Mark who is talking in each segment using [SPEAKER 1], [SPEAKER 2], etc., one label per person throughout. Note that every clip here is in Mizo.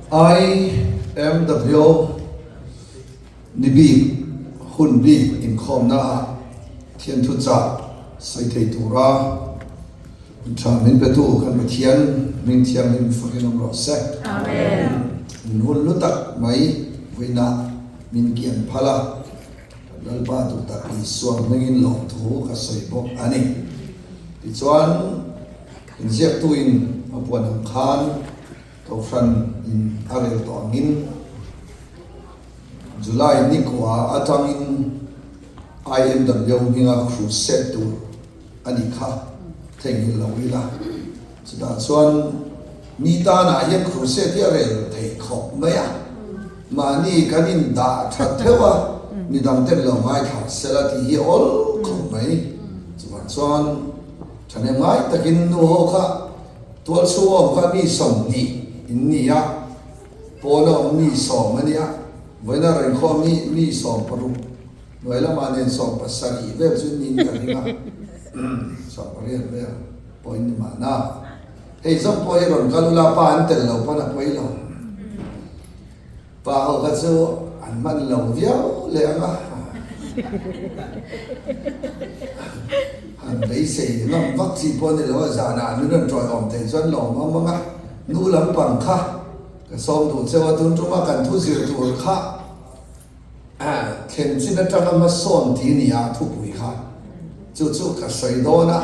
[SPEAKER 1] IMW ni bik hun bik inkhawmna ah thianthu chah sawi thei tura tha min petu kan Pathian hming thianghlim fakin awm rawh se.
[SPEAKER 2] Amen.
[SPEAKER 1] Hun lu tak mai vawiinah min kian phal a, kan Lalpa duh tak Isua hmingin lawmthu ka sawi bawk a ni. Tichuan, inziaktuin a puan ang khan Kohhran in a rel tawh angin July nikua atangin IMW hminga crusade tur a nih kha theihnghilh lo ila. Chutah chuan mi tanah hian crusade hi a rel thei khawp mai a, mahni kan indah that theuh a, midang ten lo ngaithla sela tih hi a awl khawp mai. Chuvang chuan thahnem ngai takin nu ho kha Tual chhung awm kha mi 20 in ni a, pawna awm mi 10 a nia, vawiina rawn khawm hi mi 16, hnuai lamah nen 17 vel chu niin ka ring a, 18 vel pawh in ni mahna. Hei zawng pawh hi rawn kal ula pa an tel lo pawn a pawi lo. Pa ho kha chu an hman lo viau leh ang a, han beisei ngam vak chi pawh a ni lo a, zanah min rawn tawiawm thei chuan lawm awm ang a, nu lampang kha ka sawm duh cheu a, tun tuma kan thu zir tur kha thlen chin atanga hmasawn ti ni a thupui kha chu chu ka sawi dawn a,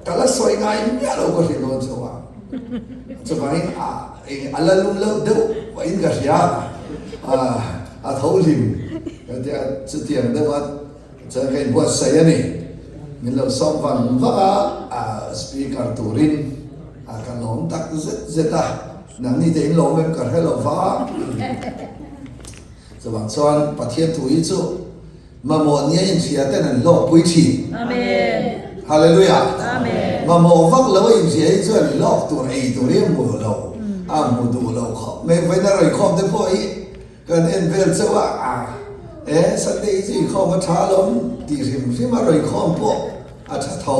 [SPEAKER 1] ka la sawi ngai miah lo ka hrilh dawn cheu a, chuvangin a. Eng a la lum loh deuh pawhin ka hria a, a tho hlim ka tia chutiang deuh a chuan ka inbuatsaih a ni. Min lo sawm vang vang a, a speaker turin a ka lawm tak zet zet a, nangni te in lawm em ka hre lo va. Chuvang chuan Pathian thu hi chu Mamawh nia inhria ten an hlawkpui thin.
[SPEAKER 2] Amen.
[SPEAKER 1] Hallelujah.
[SPEAKER 2] Amen.
[SPEAKER 1] Mamawh vak lo a inhria hi chuan hlawk tur ei tur hi a hmu lo, a hmu duh lo khawp mai. Vawiin a rawi khawm te pawh hi kan en vel chauh a, a e Sunday hi chu inkhawm a tha alawm tih hrim hrim a rawi khawm pawh a tha tho.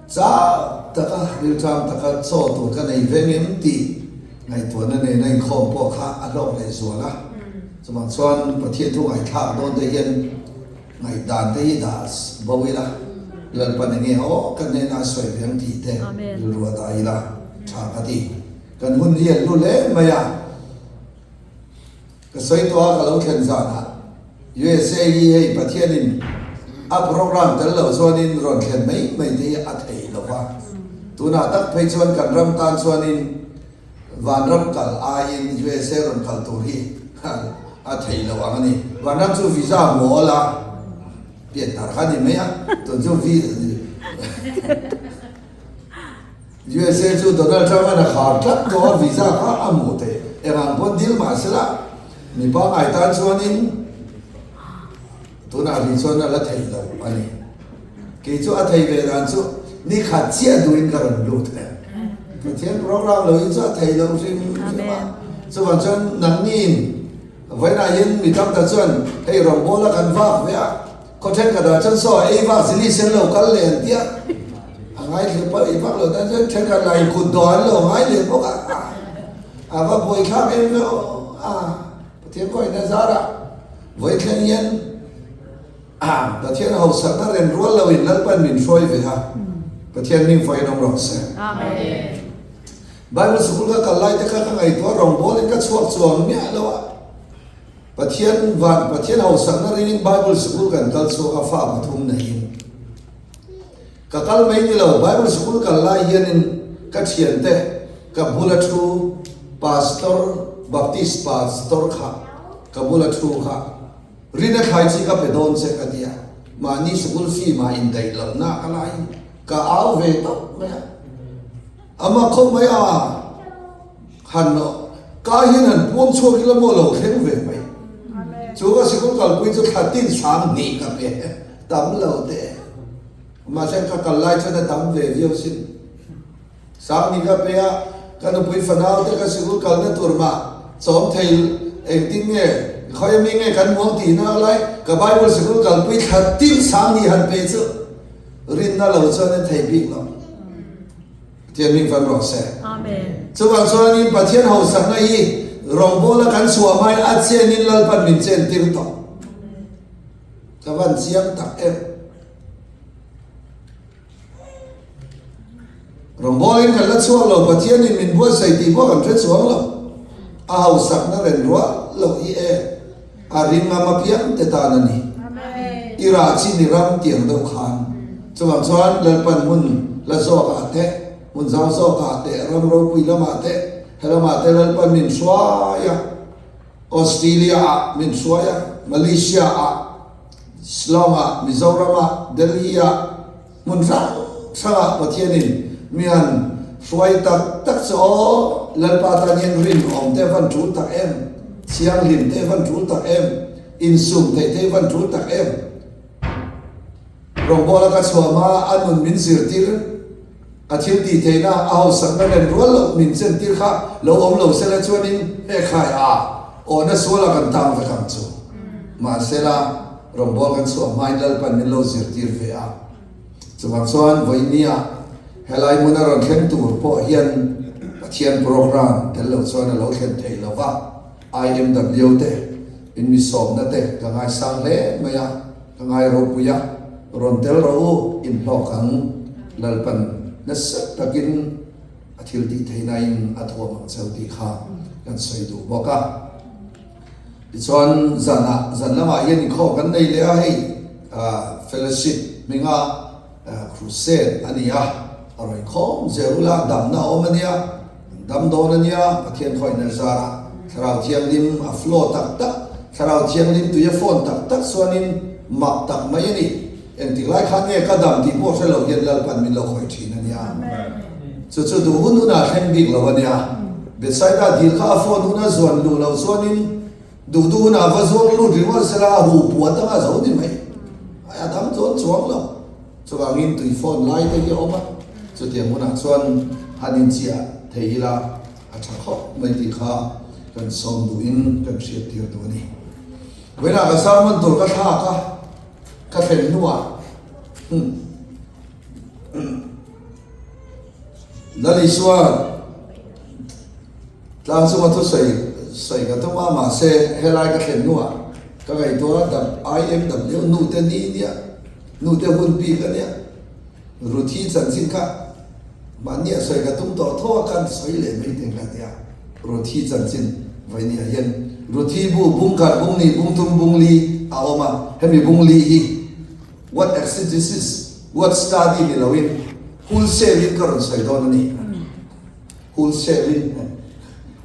[SPEAKER 1] Chau taka rilṭam taka chaw tur ka nei ve ngem tih ngaihtuahna nena inkhawm pawh kha a hlawk leh zual a. Chuvang chuan Pathian thu ngaihthlak dawn te hian ngaihdan te hi dah bo ila, Lalpan enge aw ka hnenah a sawi ve ang tih te rilru a dah ila tha ka ti. Kan hun hi a hlu hle mai a. Ka sawi tawh a ka lo thlen zanah USA hi hei Pathianin a program tel lo chuanin rawn thlen mai mai te hi a thei lo va. Tunah tak phei chuan kan ram tan chuanin Vanram kal aiin USA rawn kal tur hi a thei lo ang a ni. Vanram chu visa mawl a pian tar kha a ni mai a, tun chu USA chu Donald Trump an a khar tlat tawh a, visa kha a hmuh theih. Eng ang pawn dil mah sela mi pangngai tan chuanin tunah ri chuan a la thei lo a ni. Kei chu a thei ve dan chu ni khat chiah duhin ka rawn lut e. Pathian program lo hi chu a thei lo hrim hrim a. Chuvang chuan nangniin vawiinah hian mi tam tak chuan hei rawngbawla kan vak ve a, khaw thenkhatah chuan saw ei vak zili sen lo kal leh an tia. A ngaithla pawh ei vak lo tan chuan thenkhat lah in kut dawh an lo ngai leh bawk a. A va buaithlak em ve aw. A Pathian kawina zarah vawi thleng hian Pathian hausakna ren rual lo in Lalpan min hruai ve a, Pathian hming fawiin awm rawh se.
[SPEAKER 2] Amen.
[SPEAKER 1] Bible sikul ka kal lai te kha ka ngaihtuah rawngbawl in ka chhuak chuang miah lo a. Pathian van Pathian hausakna ring in Bible sikul kan kal chhuak a fa pathum nei in. Ka kal mai ni lo Bible sikul kal lai hian in ka thian te ka bula thu pastor Baptist pastor kha ka bula thu kha Rina thlai chi ka pe dawn che ka tia, mahni sikul fee mah indaih lohna ka laiin ka au ve tawp mai a. Ama khawp mai a, han ka hian han puang chhuak ila maw lo thleng ve mai. Chu ka sikul kalpui chu thla tin 2000 ka pe tam lo te. Mahse ka kal lai chuan a tam ve viau sin. 2000 ka pe a, ka nupui fanau te ka sikul kalna tur mah chawm thei engtin nge, khawi ami nge kan muang tih na lai, ka Bible sikul kalpui thla tin 2000 han pe chu rinna lo chuan an thei bik lo. Pathian hming fan rawh se.
[SPEAKER 2] Amen.
[SPEAKER 1] Chuvang chuanin Pathian hausakna hi Rawngbawla kan chhuah hmain a chenin Lalpan min chen tir tawh. Ka van chiang tak em. Rawngbawlin kan la chhuak lo, Pathianin min buatsaih tih pawh kan hre chuang lo. A hausakna ren rual loh hi e, a ring ngam apiang te tan a ni. I rah chin i ram tiang deuh khan. Chuvang chuan Lalpan hmun la zawkah te, hmun zau zawkah te, ram ropui lamah te, helamah te Lalpan min hruai a, Australia ah min hruai a, Malaysia ah, Shillong ah, Mizoram ah, Delhi ah, hmun hrang hrang ah Pathianin mi han hruai tak tak chu aw, Lalpa tan hian rinawm te van tul tak em, thianghlim te van tul tak em, insum theih te van tul tak em. Rawngbawla ka chhuah hma a nun min zirtir, a thil tih theihna a hausakna ren rual loh min chentir kha lo awm lo sela chuanin he khai a awhna suala kan tang vek ang chu. Mahsela, rawngbâwl kan chhuah hmain Lalpan min lo zirtir ve a. Chuvang chuan vawinia helai hmuna rawn thleng tur pawh hian Pathian program tel lo chuan a lo thlen thei lo va. IMW te in mi sawmna te ka ngaisang hle mai a, ka ngai ropui a, rawn tel rawh u, inhlawk ang Lalpan nasa takin a thil tih theihna in a thuam ang cheu tih kha kan sawi duh bawk a. Tichuan zanah zan lamah hian inkhawm kan nei leh a, hei fellowship hminga crusade a ni a, a rawn inkhawm zel ula damna a awm a nia. An dam dawn a nia, Pathian khawihna zarah Thlarau Thianghlim a flow tak tak, Thlarau Thianghlim tui a fawn tak tak chuanin mak tak mai a ni. Engtik lai khan nge ka dam tih pawh hre lo hian Lalpan min lo khawih thin a nia. Chu chu duh hun hunah thleng bik lo a nia. Bethsaida dil kha a fawn huna zuan luh loh chuanin duh duh hunah va zuang lut ringawt sela a huh puat anga zo ni mai. A dam chuan chuang lo. Chuvangin tui phone lai te hi a awm a, chutiang hunah chuan han inchiah thei ila a tha khawp mai tih kha kan sawm duhin kan hriattir duh a ni. Vawiinah ka sermon tur ka thlak a, ka thlen hnuah Lal Isua tlang chunga thusawi sawi ka tum a, mahse helai ka thlen hnuah ka ngaihtuah a, IMW nu te ni nia. Nute hun bik a nia. Ruthi chanchin kha mahni a sawi ka tum tawh tho a khan sawi leh mai teng kha tia. Ruthi chanchin vawinia hian Ruthi bu bung khat bung ni bung thum bung li a awm a, hemi bung li hi what exegesis, what study ni loin wholesale in ka rawn sawi dawn a ni. Wholesale in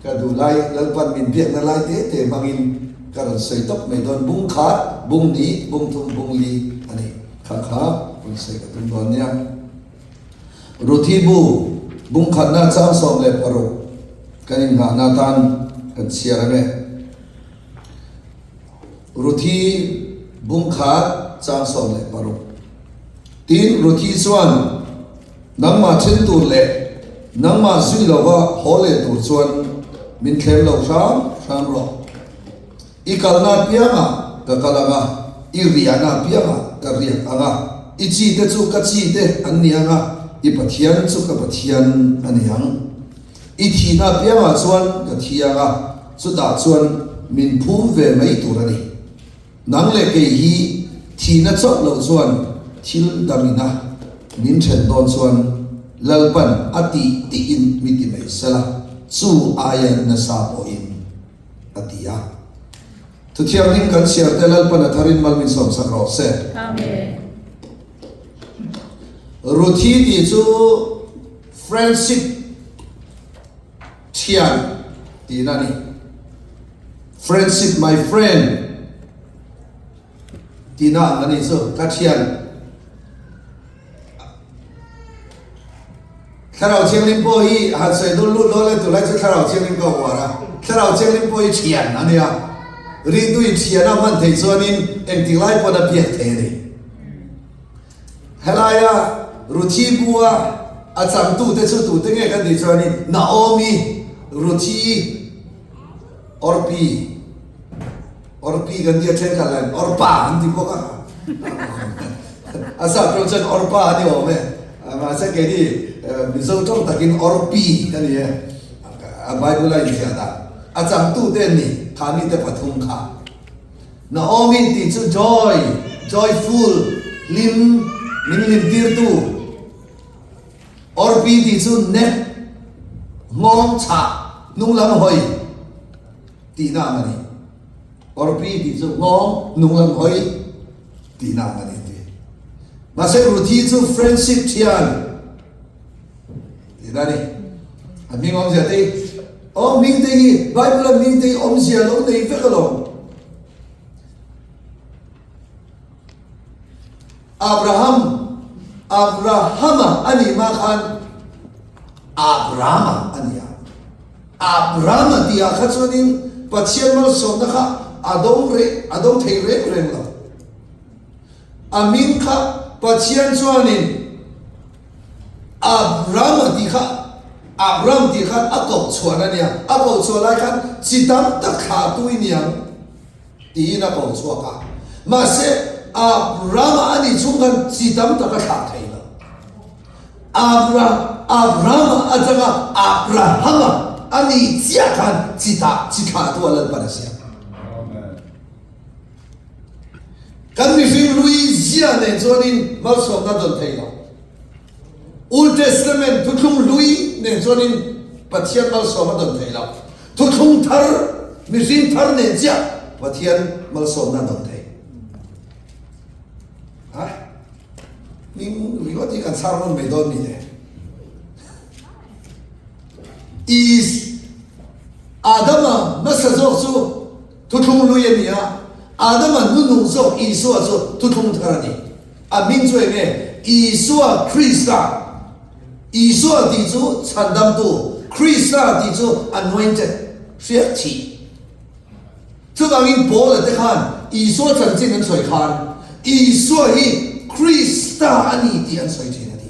[SPEAKER 1] ka duh lai Lalpan min biakna lai te te hmangin ka rawn sawi tawp mai dawn bung khat, bung ni, bung thum, bung li a ni. Kha kha rawn sawi ka tum dawn nia. Ruthi bu bung khatna chang 16 kan inghahna atan kan chhiar ang e. Ruthi bung khat chang 16. Tin, Ruthi chuan Nangmah then tur leh nangmah zui lova haw leh tur chuan min thlem lo hram hram rawh. I kalna apiangah ka kal ang a, i riahna apiangah ka riak ang a, i chi te chu ka chi te an ni ang a, i Pathian chu ka Pathian a ni ang. I thihna apiangah chuan ka thi ang a, chutah chuan min phum ve mai tur a ni. Nang leh kei hi thihna chauh loh chuan thil dangina min then dawn chuan Lalpan a tih tihin mi ti mai sela, chu aia nasa pawhin a ti a. Thuthianghlim kan chhiar te Lalpan a tharin mal min sawmsak rawh se.
[SPEAKER 2] Amen.
[SPEAKER 1] Ruthi tih chu friendship thian tihna a ni. Friendship my friend tihna ang a nih chu ka thian. Thlarau Thianghlim pawh hi han sawi dul lut dawn le tulai chu Thlarau Thianghlim ka uar a, Thlarau Thianghlim pawh hi thian a nia. Ringtu in thian a hman theih chuanin engtik lai pawn a biak thei a ni. Helaia Ruthi bua a changtute chu tute nge kan tih chuanin Naomi, Ruthi, Orpi, Orpi kan tia thenkhat lah in Orpa an ti bawk a, a sap tawng chuan Orpa a ni awm e, mahse keini Mizo tawng takin Orpi ka ni e, a Bible a inziah dan. A changtute an ni, kha mite pathum kha. Naomi tih chu joy, joyful, hlim, min hlimtirtu. Orpi tih chu nek, nghawng, chhah, hnunglam hawi tihna ang a ni. Orpi tih chu nghawng, hnunglam hawi tihna ang a ni tih. Mahse Ruthi chu friendship thian tihna a ni. A hming awmzia te hi, aw hming te hi Bible a hming te hi awmzia lo nei vek alawm. Abraham, Abrahama a nih hma khan Abrama a ni a. Abrama tihah kha chuanin Pathian malsawmna kha a do reh, a do thei reng reng lo. A hming kha Pathian chuanin Abrama tih kha Abram tih khan a koh chhuan a nia. A koh chhuah lai khan chi tam tak thlahtu i ni ang. Tiin a ko chhuak a. Mahse, Abrama a nih chhung khan chi tam tak a thlah thei lo. Abra, Abrama atanga Abrahama a nih chiah khan chi tah, chi thlahtu a Lalpan a siam. Kan mihring hlui zia nen chuanin malsawmna dawn thei lo. Old Testament thuthlung hlui nen chuanin Pathian malsawm a dawn thei lo. Thuthlung thar, mihring thar nen chiah Pathian malsawmna a dawn thei. Ha? Hming ringawt hi kan chhar rawn mai dawn mi le. Is Adama hmasa zawk chu thuthlung hlui a ni a, Adama hnunung zawk Isua chu thuthlung thar a ni. A hming chu eng nge? Isua Krista. Isua tih chu chhandamtu, Krista tih chu anointed, hriat thih. Chuvangin Paula te khan Isua chanchin an sawi khan Isua hi Krista a ni tih an sawi thin a ti.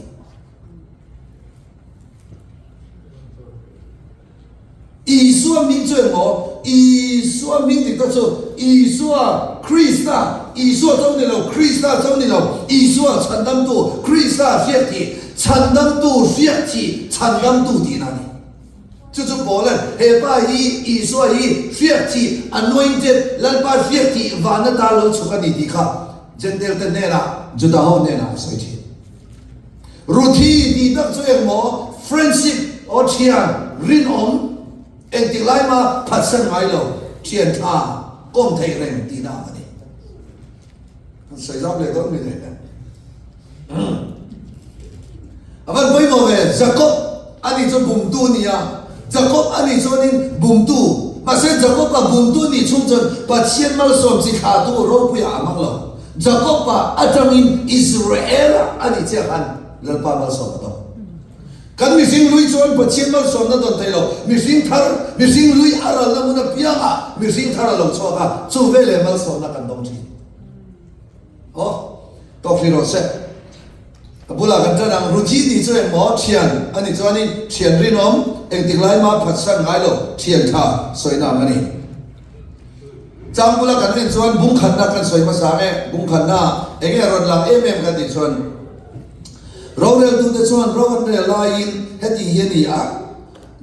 [SPEAKER 1] Isua hming chu engmaw? Isua hming dik tak chu Isua, Krista, Isua cho ni lo, Krista cho ni lo, Isua chhandamtu, Krista hriat thih, chhandamtu hriat thih, chhandamtu tihna a ni. Chu chu Paula'n he pa hi, Isua hi hriat thih, anointed, Lalpa hriat thih van ata lo chhuk a ni tih kha Jentail te hnenah, Juda ho hnenah a sawi thin. Ruthi tih tak chu engmaw friendship aw thian rinawm engtik lai mah phatsan ngai lo thian tha kawm theih reng tihna a ni. Kan sawi zau leh dawn mi leh a van pawimawh ve Jacob ani chu bumtu a ni a Jacob ani chuanin bumtu mahse Jacob a bumtu nih chhung chuan Pathian malsawm chi thlahtu ropuiah a hmang lo. Jakob-a atangin Israel-a a nih chiah khan Lalpa malsawm a dawng. Kan mihring lui chuan Pathian malsawmna dawn thei lo. Mihring thar, mihring lui a ralna hmun apiangah mihring thar a lo chhuak a, chu veleh malsawmna kan dawng thin. Aw, tawk hrih rawh se. A bulah kan tan ang, Ruthi tih chu engmaw thian a nih chuanin thian rinawm, engtik lai mah phatsan ngai lo, thian tha sawina ang a ni. Changpula kan en chuan bungkhatna kan sawi hmasa ang e, bungkhatna eng nge rawn lang em em kan tih chuan roreltute chuan ro an rel laiin heti hi a ni a,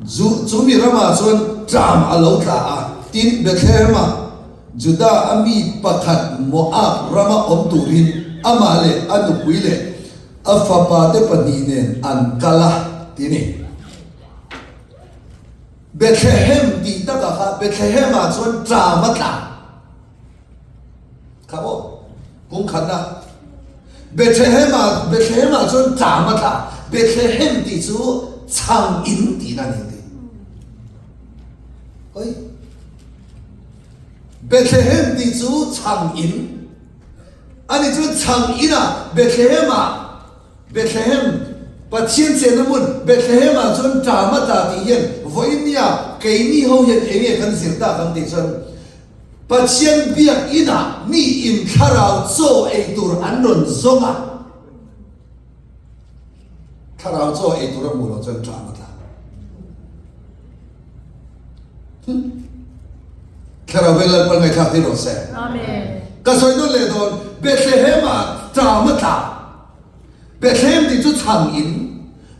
[SPEAKER 1] chu chumi ramah chuan ṭam a lo tla a, tin Bethlehem-ah Juda a mi pakhat Moab rama awm turin amah leh a nupui leh a fapate pahnih nen an kal a, ti a ni. Bethlehem tih takah kha Bethlehem ah chuan ṭam a tla kha maw kung khatna Bethlehem ah Bethlehem ah chuan ṭam a tla Bethlehem tih chu chhang in tihna a ni an ti oi Bethlehem tih chu chhang in ani chuan chhang in ah Bethlehem ah Bethlehem, Pathian chenna hmun Bethlehem ah chuan ṭam a tla tih hian vawinia keini ho hian eng nge kan zir tak ang tih chuan Pathian biak inah mi in thlarau chaw ei tur an rawn zawng a, thlarau chaw ei tur a hmuh loh chuan ṭam a tla. Thlarau vel Lalpan ngaihthlak tir rawh se.
[SPEAKER 2] Amen.
[SPEAKER 1] Ka sawi nawn leh dawn Bethlehem ah ṭam a tla. Bethlehem tih chu chhang in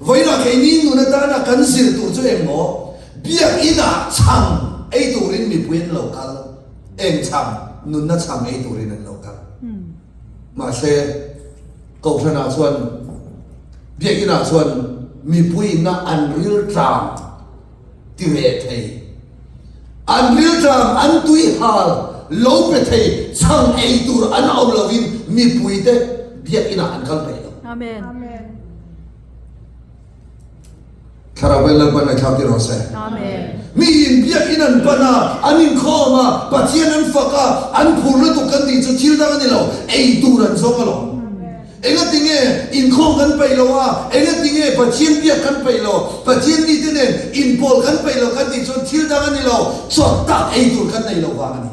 [SPEAKER 1] vawiinah keini nun atana kan zir tur chu engmaw? Biakinn ah chhang ei turin mipui an lo kal, eng chhang, nunna chhang ei turin an lo kal. Mahse, Kohhranah chuan, Biakinah chuan mipuiinna an rilṭam ti reh thei, an rilṭam an tuihal lo pe thei chhang ei tur an awm lovin mipuite Biakinah an kal peih lo.
[SPEAKER 2] Amen.
[SPEAKER 1] Thlarau vel Lalpan ngaihthlak tir rawh se.
[SPEAKER 2] Amen.
[SPEAKER 1] Mi in biakin an pan a, an inkhawm a, Pathian an fak a, an phur lutuk kan tih chu thil dang a ni lo, ei tur an zawng alawm. Engati nge inkhawm kan peih lo a, engati nge Pathian biak kan peih lo, Pathian mite nen inpawl kan peih lo kan tih chuan thil dang a ni lo, chawt tak ei tur kan nei lo vang a ni.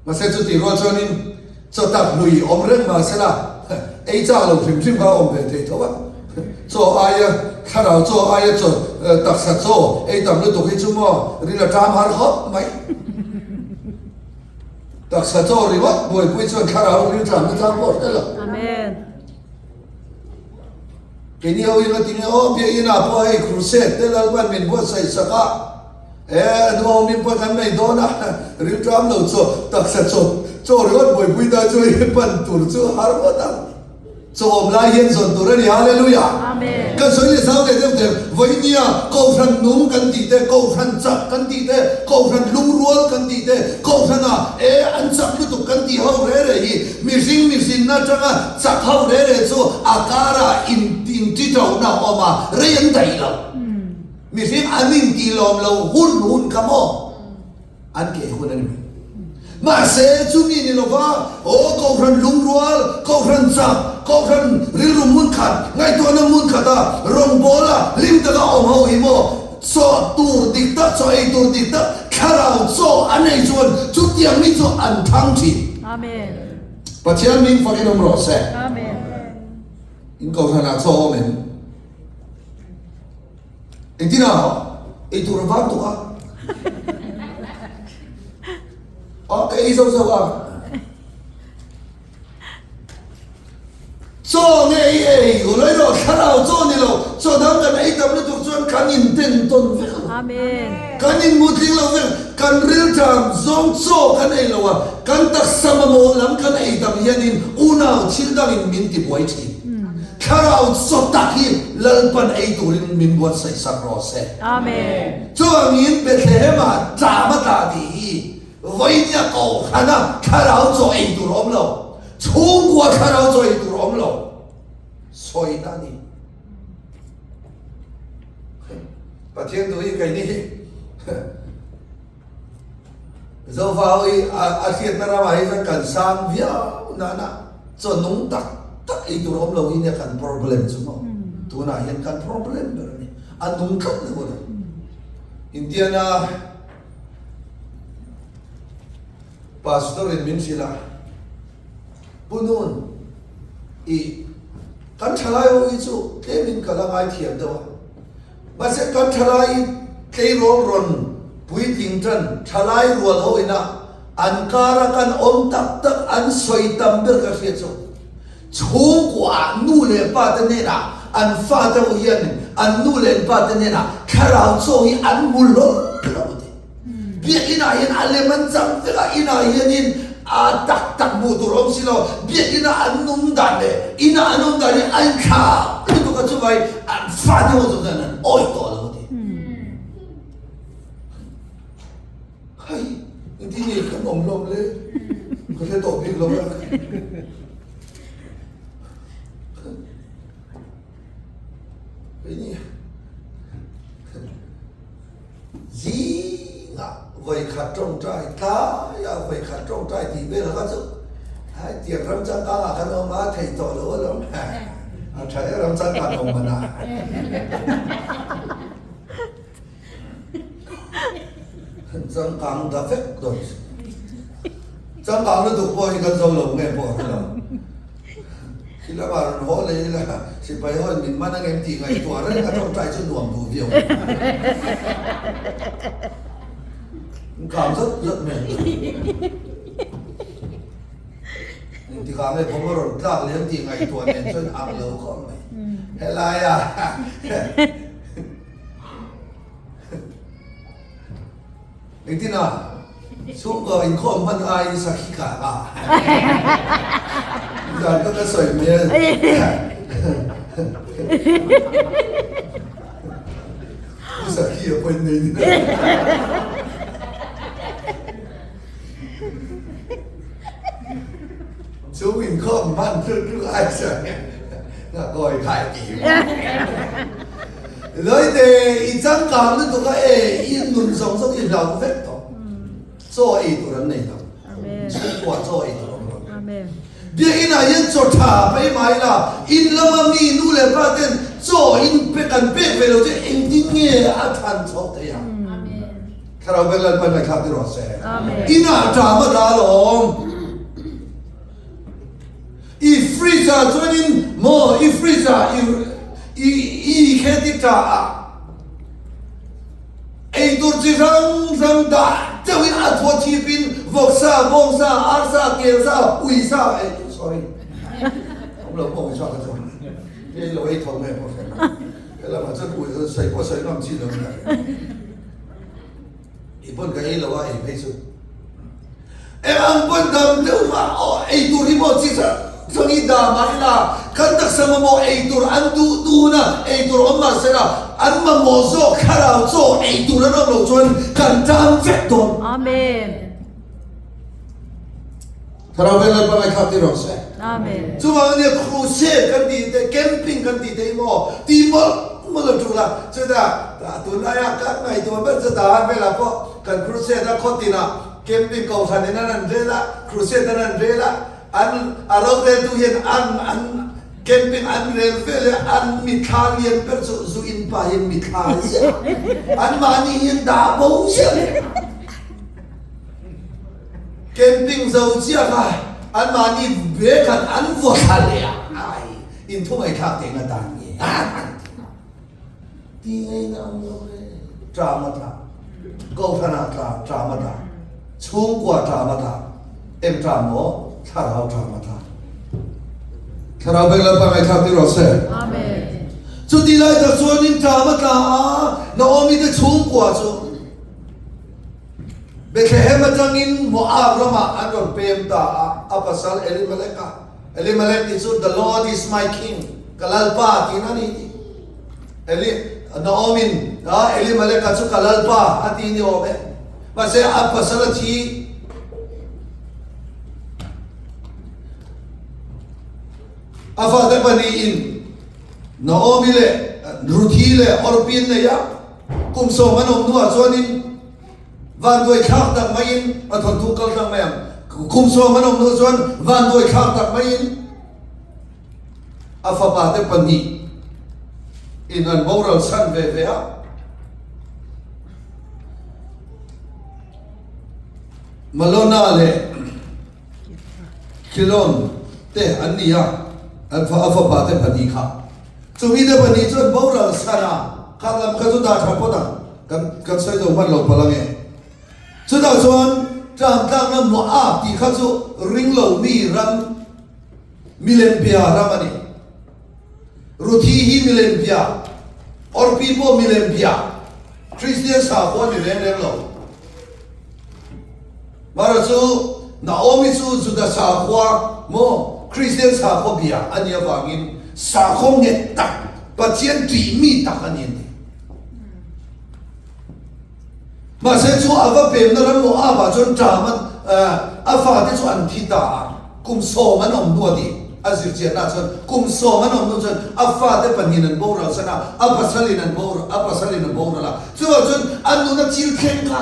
[SPEAKER 1] Mahse chutih rual chuanin chaw tak hlui awm reng mahsela ei chak lo hrim hrim kha a awm ve thei tho a. Chaw aia thlarau chaw aia chaw taksa chaw ei tam lutuk hi chu maw ril a ṭam har khawp mai. Taksa chaw ringawt buaipui chuan thlarau ril ṭam na chang pawh a hre lo.
[SPEAKER 2] Amen.
[SPEAKER 1] Keini ho in a ti nge aw biakinn ah pawh hei crusade te Lalpan min buatsaih sak a. E, nuam in pawn an nei dawn a, rilṭam lo chaw, taksa chaw, chaw ringawt buaipui ta chu i pan tur chu har ngawt ang. Chaw awm lai hian zawn tur a ni, Hallelujah!
[SPEAKER 2] Amen.
[SPEAKER 1] Kan sawi leh zau leh deuh deuh, vawinia Kohhran nung kan tih te, Kohhran chak kan tih te, Kohhran lungrual kan tih te, Kohhrana e an chak lutuk kan tih ho re re hi mihring mihrinna atanga chak ho re re chu a karah in inṭiṭohna a awm a, rei an daih lo. Mihring an intih lawm lo hun hun kha maw an keh hun a ni mai. Mahse chumi ni lova aw Kohhran lungrual, Kohhran chak, Kohhran rilru hmun khat, ngaihtuahna hmun khata rawngbawla hlim taka awm ho hi maw chaw tur dik tak, chaw ei tur dik tak, thlarau chaw an ei chuan chutiang mi chu an thang thin.
[SPEAKER 2] Amen.
[SPEAKER 1] Pathian ming fakin awm rawh se.
[SPEAKER 2] Amen.
[SPEAKER 1] In Kohhranah chaw awm em? Engtin a ei tur a vang tuk a. A ka ei zo zo a. Chaw nge ei ei ulai rawh thlarau chaw ni lo chaw dang kan ei tam lutuk chuan kan in ten tawn vek a.
[SPEAKER 2] Amen.
[SPEAKER 1] Kan in mutling lo vek kan rilṭam zawng chaw kan ei lo a kan taksa mamawh lam kan ei tam hianin unau thil dangin min tibuai thin. Thlarau chaw tak hi Lalpan ei turin min buatsaih sak rawh se.
[SPEAKER 2] Amen.
[SPEAKER 1] Chuvangin Bethlehem-ah tlam a tla tih hi vawinia Kohhrana thlarau chaw ei tur awm lo, chhungkua thlarau chaw ei tur awm lo sawina a ni. Pathian duh hi keini hi Zofa ho hi a hriatna ramah hi chuan kan sang viau nana chaw nung tak tak ei tur awm lo hi nia kan problem chu maw. Tunah hian kan problem ber a ni. A nung tlat lo a ni. Indiana pastor in min hrilh a, Pu Nun, i kan thalai ho hi chu tlemin ka la ngaithiam deuh a. Mahse kan thalai tleirawl rawn puitling tan thalai rual ho ina an kara kan awm tak tak an sawi tam ber ka hria chu chhungkua ah nu leh pa te hnenah an fate ho hian an nu leh an pa te hnenah thlarau chaw hi an hmu hlawl lo a ti. Biakinn ah hian a lem an chang vek a, inah hianin a tak tak hmuh tur a awm si lo. Biakinn ah an nung dan leh inah an awm dan hi a inthlak lutuk a, chuvai an fate ho chu chuan an awih tawh lo a ti. Hei, engtin nge kan awm hlawm le? Ka hre tawh bik lo a. Keini. Zingah vawikhat tawngtai, tlaiah vawikhat tawngtai tih vel kha chu hai tiang ram changkangah kan awm a, thei tawh lo alawm. A tha e ram changkang awm man a. Changkang da vek dawn. Changkang lutuk pawh hi kan zo lo nge pawh a hre lo. Khi lamah rawn haw leh ila sipai ho in min man angem tih ngaihtuah reng a tawngtai chu nuam duh viau. In kang zat zat mai. Engtikah nge bawm a rawn tlak leh ang tih ngaihtuah nen chuan ang lo khawp mai. Helaia. Engtin a? Chhungkaw inkhawm hman aiin sakhi kah a. Zan ka ka sawi mai a. Pu sakhi a pawhin nei ni. Chhung inkhawm hman tluk tluk ai chuan nga kawi khai ti. Lawite, i changkang lutuk a e, i nun zawng zawng i hlau vek tawh. Chaw ei tur an nei lo. Chhungkua chaw ei tur a awm lo. Biakinn ah hian chaw tha mai mai la, in lama mi nu leh pa ten chaw in pe kan pek ve lo chu engtin nge a than chhoh theih ang? Thlarau ber Lalpan ngaihthlak ti rawh se. Inah ṭam a dal awm. I fridge ah chuanin maw i fridge ah i i i khe ti tha a eitur chi hrang hrang dah deuhin a thua thipin vawksa, bawngsa, arsa, kelsa, uisa eh sorry awm lo pawh uisa ka chuan hei lo ei tho nge pawh hre lo helamah chuan ui sawi pawh sawi ngam chi lo nia i pawn ka ei lo a ei phei chu. Eng ang pawn dam deuh mah aw ei tur hi maw chi hrang hrang i dah mah ila kan taksa mamawh ei tur an duh dun a, ei tur awm mah sela an mamawh zawk thlarau chaw ei tur an awm loh chuan kan tan vek dawn.
[SPEAKER 2] Amen.
[SPEAKER 1] Thlarau vel Lalpa ngaihthlak tir rawh se.
[SPEAKER 2] Amen.
[SPEAKER 1] Chuvang ania crusade kan tih te, camping kan tih te hi maw ti mawlh mawlh a tul a, chutah tunlaia kan ngaihtuah ber chu Dahan velah pawh kan crusade a khawtinah Camping kohhran in an an rel a, crusade an an rel a, an a roreltu hian an an camping an rel vel e, an mithla lian ber chu zu in pa hian mithla ziah a, an mahni hian dah bo ziah leh camping zo chiah kha an mahni ve khan an vaw thla leh a, ai in thu ngaihthlak teh na dan nge a an ti a. Ti ngei na awm lo e. Ṭam a tla. Kohhran ah tla, ṭam a tla. Chhungkua ṭam a tla. Eng ṭam maw? Thlarau ṭam a tla. Thlarau beng Lalpa ngaihthlak ti rawh se.
[SPEAKER 2] Amen.
[SPEAKER 1] Chuti lai tak chuanin ṭam a tla a, Naomi te chhungkua chu Bethlehem atangin Moab ramah an rawn pem ta a, a pasal Elimelech a. Elimelech tih chu The Lord is my king, ka Lalpa tiin a ni tih. Eli, Naomin a Elimelech-a chu ka Lalpa a ti ni awm e. Mahse a pasal a thi. A fate pahnihin Naomi leh Ruthi leh Orpi an nei a, kum sawm an awm hnuah chuanin Vanduai thlak tak maiin a thawnthu kal tlang mai ang. Kum sawm an awm hnu chuan vanduai thlak tak maiin a fapa te pahnih in an boral chhan ve ve a. Malona leh Kilon te an ni a, an fa a fapa te pahnih kha. Chumi te pahnih chuan boral chhan a, kha lam kha chu dah tha phawt ang. Kan kan sawi zo hman lo palh ange. Chutah chuan tlangtlakna Moab tih kha chu ringlo mi ram milem bia ram a ni. Ruthi hi milem bia, Orpi pawh milem bia, Kristian sakhua ni reng reng lo. Mara chu Naomi chu Juda sakhua maw Kristian sakhua bia a nih avangin sakhaw nghet tak, Pathian ṭih mi tak a ni an ti. Mahse chu a va pemna ram Moab ah chuan ṭam a a fate chu an thi ta a, kum sawm an awm hnu a ti. A zirchianna chuan kum sawm an awm hnu chuan a fate pahnihin an boral san a, a pasalin an boral a pasalin a boral a. Chuvang chuan a nuna thil thleng kha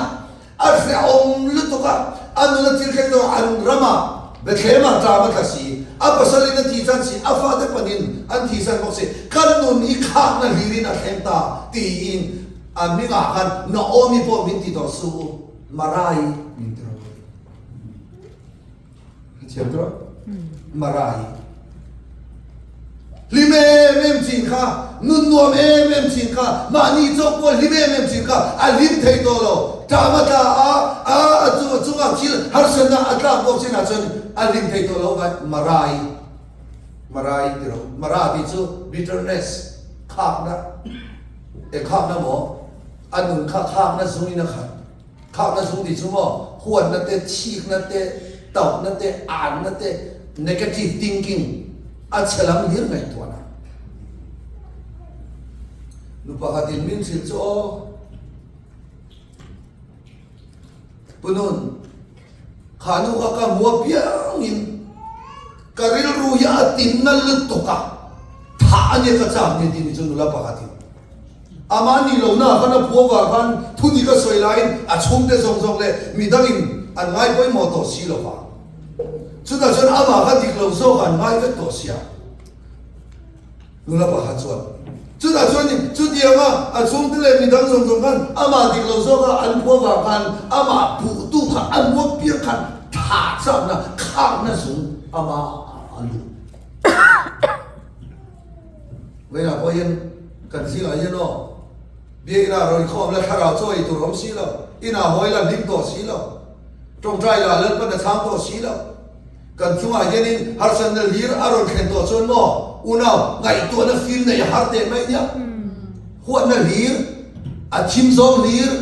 [SPEAKER 1] a hrehawm lutuk a, a nuna thil thleng chu an ramah Bethlehem ah ṭam a tla si, a pasalin a thihsan si, a fate pahnihin an thihsan bawk si, kan nun hi khakna hlirin a thleng ta tiin a hmingah khan Naomi pawh min ti tawh suh u, Marai min ti rawh. Hrethiam tawh? Marai. Hlim em em thin kha, nun nuam em em thin kha, mahni chauh pawh hlim em em thin kha a hlim thei tawh lo. Ṭam a tla a, a a chungah thil harsatna a tlak bawk chinah chuan a hlim thei tawh lo vai. Marai, Marai ti rawh. Mara tih chu bitterness, khakna, eng khakna maw? A nun kha khakna zungin a khat. Khakna zung tih chu maw huatna te, chhikna te, tauhna te, anna te, negative thinking, a chhe lam hlir ngaihtuahna. Nu pakhatin min hrilh chu aw, Pu Nun, kha nu kha ka hmu apiangin ka rilru hi a tinna lutuk a, thah a nia ka chak ni tih ni chu nula pakhatin Amah nih lohna khan a phu avang khan thu dik a sawi laiin a chhungte zawng zawng leh midangin an ngai pawimawh tawh si lo va. Chutah chuan amah kha dik lo zawk an ngai vek tawh sia. Nula pakhat chuan chutah chuan chutianga a chhungte leh midang zawng zawng khan amah dik lo zawka an phu avang khan amah puhtu kha a muak piak khan thah chakna, khakna zung amah a luh. Vawiinah pawh hian kan zingah hian aw, Biakina rawn khawm la thlarau chaw ei tur awm si lo, inah hawi la hlim tawh si lo, tawngtai lah Lalpan a chhang tawh si lo, kan chungah hianin harsatna hlir a rawn thlen tawh chuan maw unau ngaihtuahna fim neih a har teh mai nia, huatna hlir, a thim zawng hlir,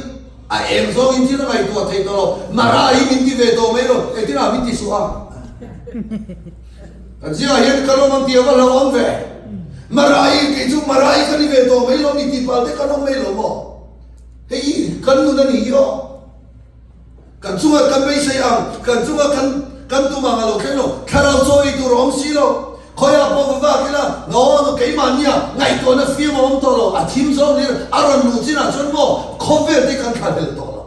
[SPEAKER 1] a eng zawngin thil a ngaihtuah thei tawh lo, Mara hi min ti ve tawh mai lo, engtinah min ti suh a? Kan zingah hian ka lawm ang tih a va hlauhawm ve. Marai, kei chu Marai ka ni ve tawh mai lo mi tih pal te kan awm mai lo maw? Hei hi kan nun a nih hi aw. Kan chungah kan beisei ang, kan chungah kan kan tum ang a lo thleng lo. Thlarau chaw ei tur a awm si lo. Khawiah pawh va vak ila, Naom, keimah nia ngaihtuahna fim a awm tawh lo. A thim zawng lir a rawn luh chinah chuan maw khawvel te kan thlahlel tawh lo.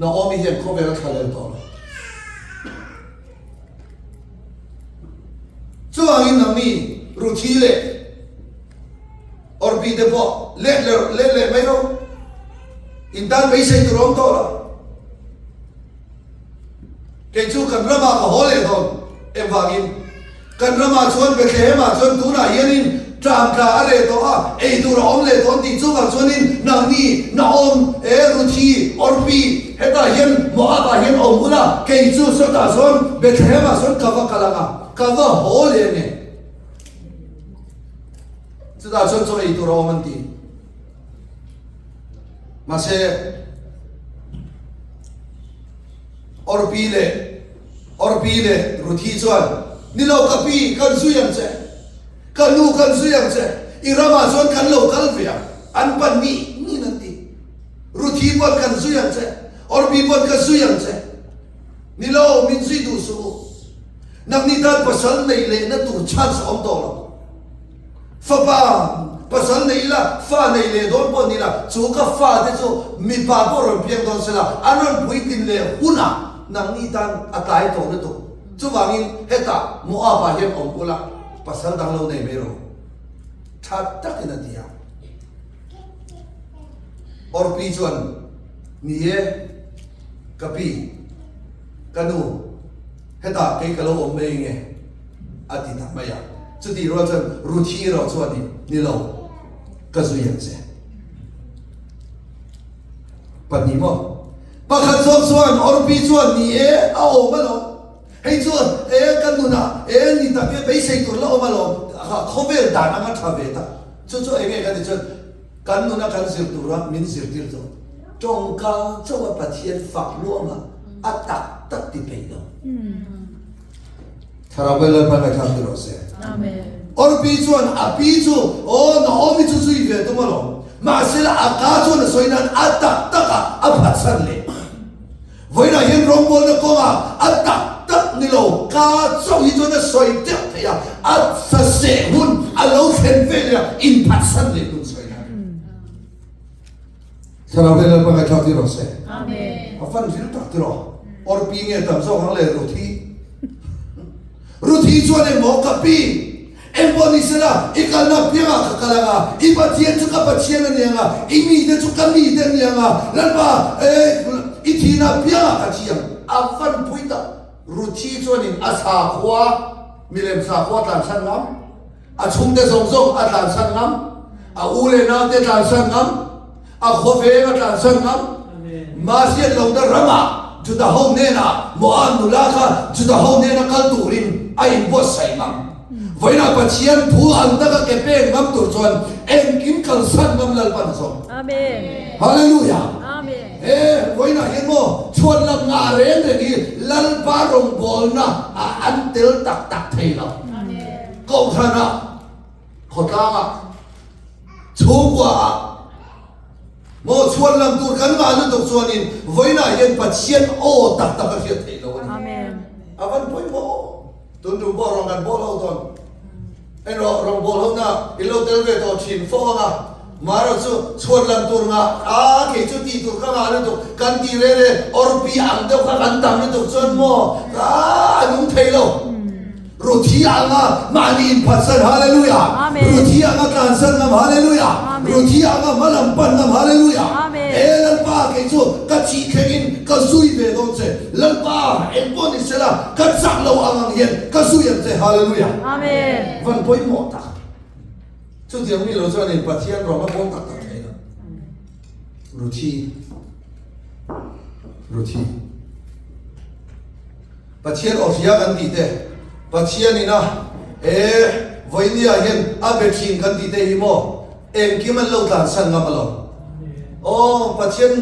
[SPEAKER 1] Naomi hian khawvel a thlahlel tawh lo. Chuvangin nangni Ruthi leh Orpi te pawh let leh let leh mai rawh. In tan beisei tur a awm tawh lo. Kei chu kan ramah ka haw leh dawn. Engvangin? Kan ramah chuan Bethlehem-ah chuan tunah hianin ṭam tla a reh tawh a, ei tur a awm leh dawn tih chuvang chuanin nangni Naom, e Ruthi, Orpi, hetah hian Moab-ah hian awm ula, kei chu sawtah sawn Bethlehem-ah sawn ka va kal ang a, ka va haw leh nge. Chutah chuan chaw ei tur a awm an ti. Mahse, Orpi leh Orpi leh Ruthi chuan, Ni lo ka pi, kan zui ang che. Ka nu kan zui ang che. I ramah chuan kan lo kal ve ang. An pan ni niin an ti. Ruthi pawn kan zui ang che. Orpi pawn ka zui ang che. Ni lo, min zui duh suh u. Nangni tan pasal nei lehna tur chance a awm tawh lo. Fapa, pasal nei ila, fa nei leh dawn pawh ni la, chu ka fate chu mipa pawh rawn piang dawn sela, an rawn puitlin leh hunah nangni tan a tlai tawh lutuk. Chuvangin hetah Moab-ah hian awm ula, pasal dang lo nei mai rawh. Tha takin a ti a. Orpi chuan, Ni e, ka pi, ka nu, hetah kei ka lo awm mai nge? A ti ta mai a. Chutih rual chuan Ruthi erawh chuan i ni lo, ka zui ang che. Pahnih maw? Pakhat zawk chuan Orpi chuan ni e, a awm alawm. Hei chuan e ka nunah e ni tak e beisei tur la awm alawm. Khawvel dan anga tha ve ta. Chu chu enge ka ti chuan kan nuna kan zir tura min zirtir chu tawngka chauha Pathian fak luama a tak tak ti peih lo. Thlarau Lalpa ngaihthlak ti rawh se.
[SPEAKER 2] Amen.
[SPEAKER 1] Orpi chuan a pi chu aw Naomi chu zui ve tum alawm. Mahsela a ka chuan a sawi nan a tak tak a a phatsan leh. Vawiinah hian rawngbawlna kawngah a tak tak ni lo ka chauh hi chuan a sawi deuh thei a, a saseh hun a lo thlen ve leh a inphatsan leh nun sawi nan. Thlarau hian Lalpa ngaihthlak tir rawh se.
[SPEAKER 2] Amen.
[SPEAKER 1] A fan ril tak ti rawh. Orpi nge tam zawk ang le Ruthi. Ruthi chuan engmaw ka pi engpawh ni sela i kalna piangah ka kal anga i Pathian chu ka Pathian a ni anga i mite chu ka mite a ni anga Lalpa eh i thihna piangah ka thi ang. A fan pui tak. Ruthi chuanin a sakhua milem sakhua tlansan ngam. A chhungte zawng zawng a tlansan ngam, a u leh naute tlansan ngam, a khawveng a tlansan ngam. Mahse lohna ramah Juda ho hnenah Moab nula kha Juda ho hnena kal turin a inbuatsaih ngam. Vawiinah Pathian thu ang taka ke pek ngam tur chuan engkim kalsan ngam Lalpan a zawm.
[SPEAKER 2] Amen.
[SPEAKER 1] Hallelujah.
[SPEAKER 2] Amen.
[SPEAKER 1] He vawiinah hian maw chhuat lam ngah reng reng hi Lalpa rawngbawlna ah an tel tak tak thei lo.
[SPEAKER 2] Amen.
[SPEAKER 1] Kohhranah, khawtlangah, chhungkuaah maw chhuat lam tur kan ngah lutuk chuanin vawiinah hian Pathian aw tak tak a hriat theih lo a ni.
[SPEAKER 2] Amen.
[SPEAKER 1] A van pawimawh aw. Tun tum pawh rawn kan bawl ho dawn. En rawh, rawn bawl ho na i lo tel ve tawh thin fo ang a. Mara chu chhuat lam tur ngah a, kei chu tih tur ka ngah lutuk, kan ti re re, awrpi ang deuh kha kan tam lutuk chuan maw a a nung thei lo. Ruthi anga mahni inphatsan, Hallelujah!
[SPEAKER 2] Amen.
[SPEAKER 1] Ruthi anga tlansan ngam, Hallelujah!
[SPEAKER 2] Amen.
[SPEAKER 1] Ruthi anga hmalam pan ngam, Hallelujah!
[SPEAKER 2] Amen.
[SPEAKER 1] E Lalpa, kei chu ka thih thlengin ka zui ve dawn che. Lalpa, engpawh ni sela, ka chak lo ang ang hian ka zui ang che. Hallelujah!
[SPEAKER 2] Amen.
[SPEAKER 1] Van pawimawh tak. Chutiang mi lo chuanin Pathian rawng a pawn tak tak thei lo. Ruthi. Ruthi. Pathian awhria kan tih te, Pathian ina e vawinia hian a be thin kan tih te hi maw engkim an lo tlansan ngam alawm. Aw, Pathian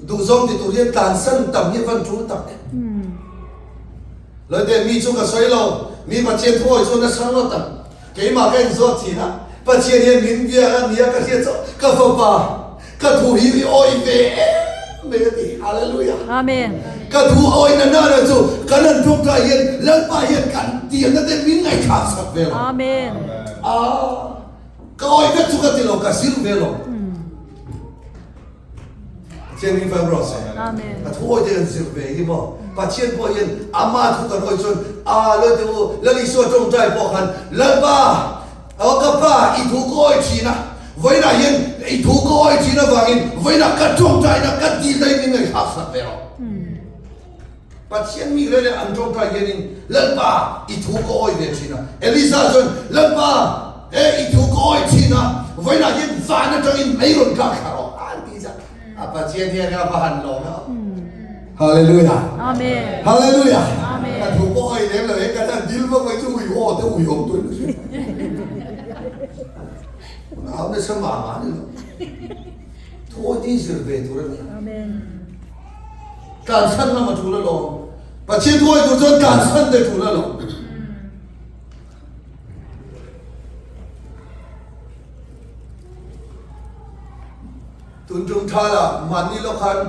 [SPEAKER 1] Duhzawng ti tur hian tlansan tam hi a van tul tak em. Lawite, mi chu ka sawi lo, mi Pathian thu awi chu nasa ngawt ang. Keimah ka inzawt thin a, Pathian hian min biak a nia ka hriat chu ka fapa, ka thu hi i awi ve em mai a ti. Hallelujah.
[SPEAKER 2] Amen.
[SPEAKER 1] Ka thu awi na nana chu kan han tawngtai hian Lalpa hian kan tirna te min ngaihthlak sak ve lo.
[SPEAKER 2] Amen.
[SPEAKER 1] Ah, ka awi vek chu ka ti lo, ka zir ve lo. Pathian min fai rawh se.
[SPEAKER 2] Amen.
[SPEAKER 1] A thu awi te kan zir ve hi maw. Pathian pawh hian ama thu kan awi chuan a lawite u Lal Isua tawngtai pawh khan Lalpa aw ka pa i thu ka awi thin a vawiinah hian i thu ka awi thin avangin vawiinah ka tawngtaina ka dilna hi min ngaihthlak sak ve rawh. Pathian mi reng reng an tawngtai hianin Lalpa i thu ka awi ve thin a. Elisa chuan Lalpa he i thu ka awi thin a, vawiinah hian van atangin mei rawn tlak thla rawh a an ti zat. A Pathian hian a va han lawm e aw. Hallelujah.
[SPEAKER 2] Amen.
[SPEAKER 1] Hallelujah.
[SPEAKER 2] Amen.
[SPEAKER 1] Ka thu pawh awi lem lo e, kan han dil vak mai chu ui aw te ui awm tuin ka hria. Au nasa mah mah ni lo. Thu awi ti zir ve tur a ni.
[SPEAKER 2] Amen.
[SPEAKER 1] Tlansan lam a tul alawm. Pathian thuai tur chuan tlansan te tul alawm. Tun tum thala mahni lawk khan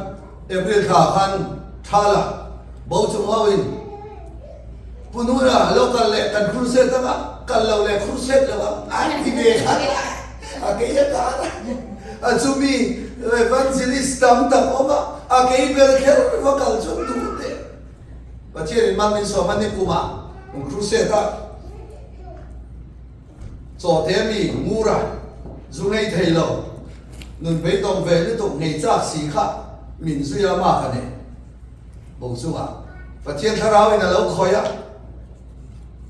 [SPEAKER 1] April thla khan thala bo chung ho in Pununa lo kal leh kan crusade anga kal lo leh crusade lo ang an ti ve khan a kei a tan a chumi Evangelist tam tak awm a, a kei ber kher va kal chuan duh teh. Pathian in man min sawm a ni kumah kan crusade a, chaw te mi ngur a, zu ngei thei lo, nun beidawng ve lutuk ngei chak si kha min zui a ma ka nei bo chungah Pathian thlarau in a lo khawih a,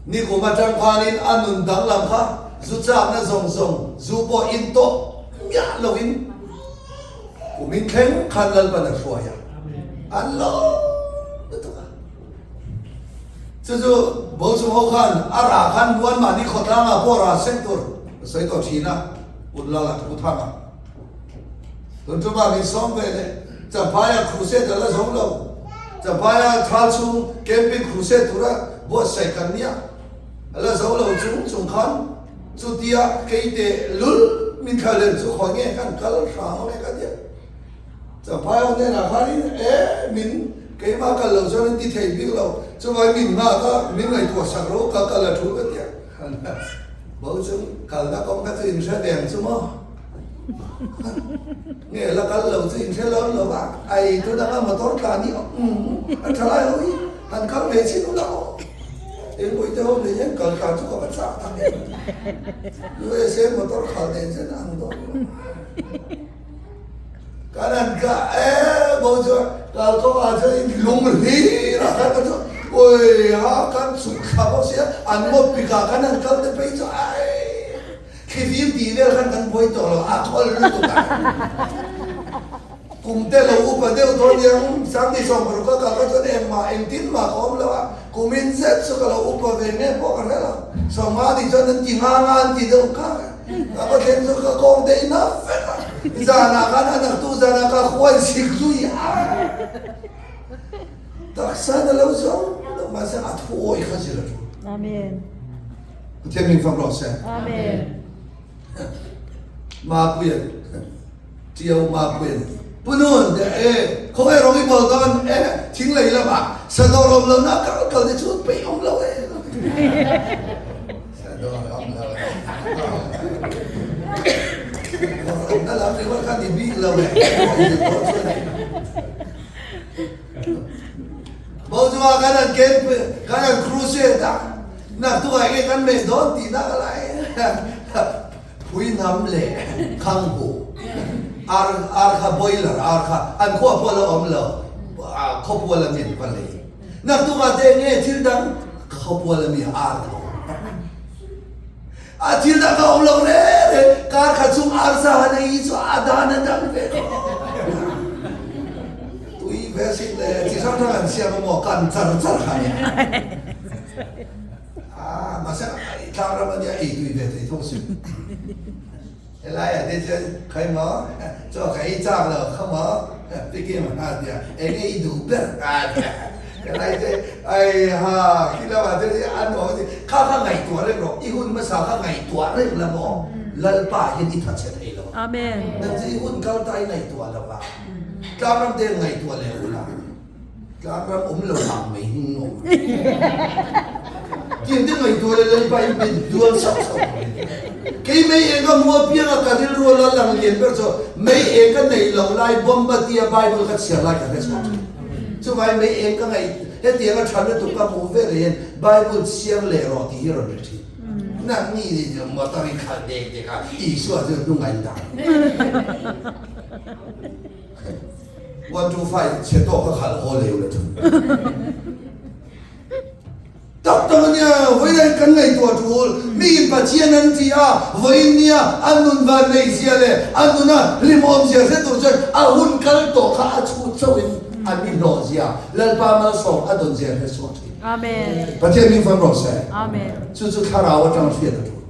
[SPEAKER 1] ni kum atang khanin a nun danglam kha zu chakna zawng zawng zu pawh in tawh miah loin kumin thleng khan Lalpan a hruai a, an lo lutuk a. Chu chu Bochung ho khan a rah khan muan mahni khawtlangah pawh rah seng tur a sawi tawh thin a, Unlal a thu thang a. Tun tumah min sawm ve leh Champhaia crusade a la zo lo. Champhaia thal chhung camping crusade tura buatsaih kan nia a la zo lo chung chung khan Chutia kei teh lul min thla lel chu khawi nge kan kal hrang awm e ka tia. Champhai ho hnenah khanin e min keimah kal lo chuan an ti thei bik lo, chuvai min nghak a min ngaihtuah sak ro ka kal a thu ka tia. Bo chu kalna kawng kha chu in hre ve ang chu maw? Nge la kal lo chu in hre lo lo va, ai tu danga motor tlan hi umm a tha lai ho hi han kal ve chin ula aw. Engpui te ho nei hian kal tlan chu ka va chak tak em. USA motor khal nen chen ang dawn lo. Kan an ka e bo chu kal kawng ah chuan in lung hlir ah khan ka chu oi ha kan chhuk thla bawk sia an ngawt pik ah kan han kal te phei chu ai thlifim tih vel khan kan buai tawh lo a khawl lutuk a. Kum te lo upa deuh tawh aniang, Sangni 60 ka kal kha chuan engmah engtin mah ka awm lo a, kumin zet chu ka lo upa ve nge pawh ka hre lo. 50 nih chuan an ti nga nga an ti deuh kha a, ka va thlen chu ka kawng te in a vek a, zanah khan a naktu zanah ka khuai sik zui a, taksa na lo zo lo mahse a thuawi kha zir a tul.
[SPEAKER 2] Amen.
[SPEAKER 1] Pathian min fak rawh se.
[SPEAKER 2] Amen.
[SPEAKER 1] Mapuia Ṭiau Mapuia Pu Nun te e khawnge rawng i bawl dawn e thing lei lamah sadawr awm lo na kal kal te chu peih awm lo e sadawr awm lo e dawr awm na lam ringawt kha ni bik lo e Bo chunga kan han camp kan han crusade a naktukah enge kan meh dawn tih nak a lai Phuihnam leh Khanghu ar ar kha boiler ar kha an khua pawh la awm lo khawpual a min va lei naktukah te enge thil dang khawpual a mi ar tho a thil dang kha awm lo re re kar khat chung ar sa han ei chu a dan a dang ve khawp tui ve sin le chi hrang hrang an siam a maw kan char char kha nia. Ah, mahse tlang ram ania ei tui ve thei tho si. Helai ah te chuan khai maw, chaw ka ei chak lo kha maw, pikim a tia, eng nge i duh ber a tia. Helai te ai ha, khi lamah te chuan a nuam a ti, kha kha ngaihtuah reng rawh, i hun hmasa kha ngaihtuah reng la maw, Lalpa hian i thatchhe thei lo.
[SPEAKER 2] Amen.
[SPEAKER 1] Nang chu i hun kal ta i ngaihtuah lo va, tlang ram te ngaihtuah leh ula. Tlangram awm lo ang mai hi an awm. Tiang te ngaihtuah leh Lalpa in min dual sauh sauh mai. Kei mei eng ka hmu apiang a ka rilru a la lang lian ber chu mei eng ka neih loh lai Bombatia Bible ka chhiar lai ka hre chhuak thin. Chuvai mei eng ka ngaih hetiang a tha lutuk ka hmuh ve leh hian Bible chhiar leh rawh tih hi rawn ri thin. Nangni motor in khalh dek dek a Isua chu hnung a in dah. 125 chhe tawk ka khalh haw leu la thung. Tak tak ania, vawiin kan ngaihtuah tul, mi in Pathian an ti a, vawiin nia an nun van nei zia leh an nuna hlimawm zia hre tur chuan a hun kal tawh kha a chhut chauhin an i hlawh zia, Lalpa malsawm a dawn zia hre chhuak thin.
[SPEAKER 2] Amen.
[SPEAKER 1] Pathian min fan rawh se.
[SPEAKER 2] Amen.
[SPEAKER 1] Chu chu thlarau atang hriat a tul.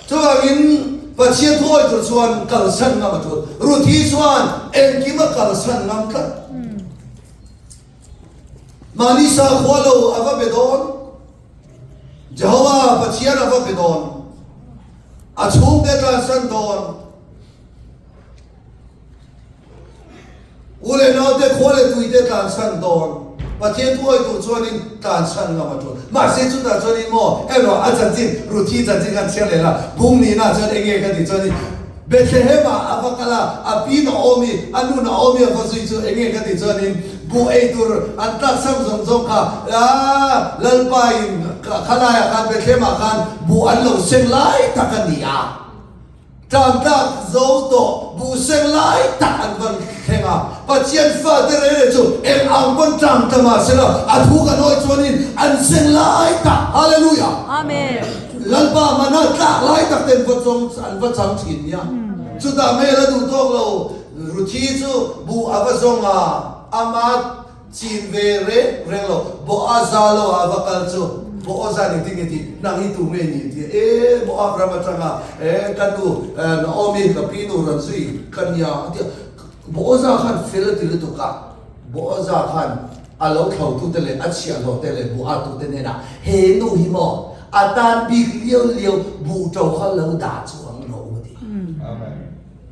[SPEAKER 1] Chuvangin Pathian thuawi tur chuan kalsan ngam a tul. Ruthi chuan engkim a kalsan ngam tlat. Mahni sakhua lo a va be dawn. Jehovah Pathian a va be dawn. A chhungte tlansan dawn. U leh naute khua leh tuite tlansan dawn Pathian thuawi tur chuanin tlansan ngam a tul. Mahse chutah chuanin maw erawh a chanchin Ruthi chanchin khan chhiar leh la, bung nihna chuan eng nge ka tih chuanin Bethlehem ah a va kal a, a pi Naomi, a nu Naomi a va zui chu eng nge ka tih chuanin buh ei tur an tlaksam zawng zawng kha Lalpa in khalaiah khan Bethlehem ah khan buh an lo seng lai tak a ni a. Tlantlak zo tawh buhseng lai tak an van thleng a, Pathian fate reng reng chu eng ang pawn tlang ta mah sela a thu kan awih chuanin an seng lai tak, Hallelujah!
[SPEAKER 2] Amen.
[SPEAKER 1] Lalpa mana tlak lai tak te an va chawng an va chang thin nia. Chutah hmel a duh tawk lo, Ruthi chu buh a va zawng a, ama Chin ve reng reng lo, Boaza lo ah va kal chu Boaza ning tinge tih nang hi tu nge ni tih e Moab ram atanga e ka nu Naomi ka pi nu rawn zui ka nia a ti a, Boaza khan fel a ti lutuk a, Boaza khan a lo thlo tu te leh a chhiahhlawh te leh buh a tu te hnenah he nu hi maw a tan bik liau liau buh to kha lo dah chuang lo a ti.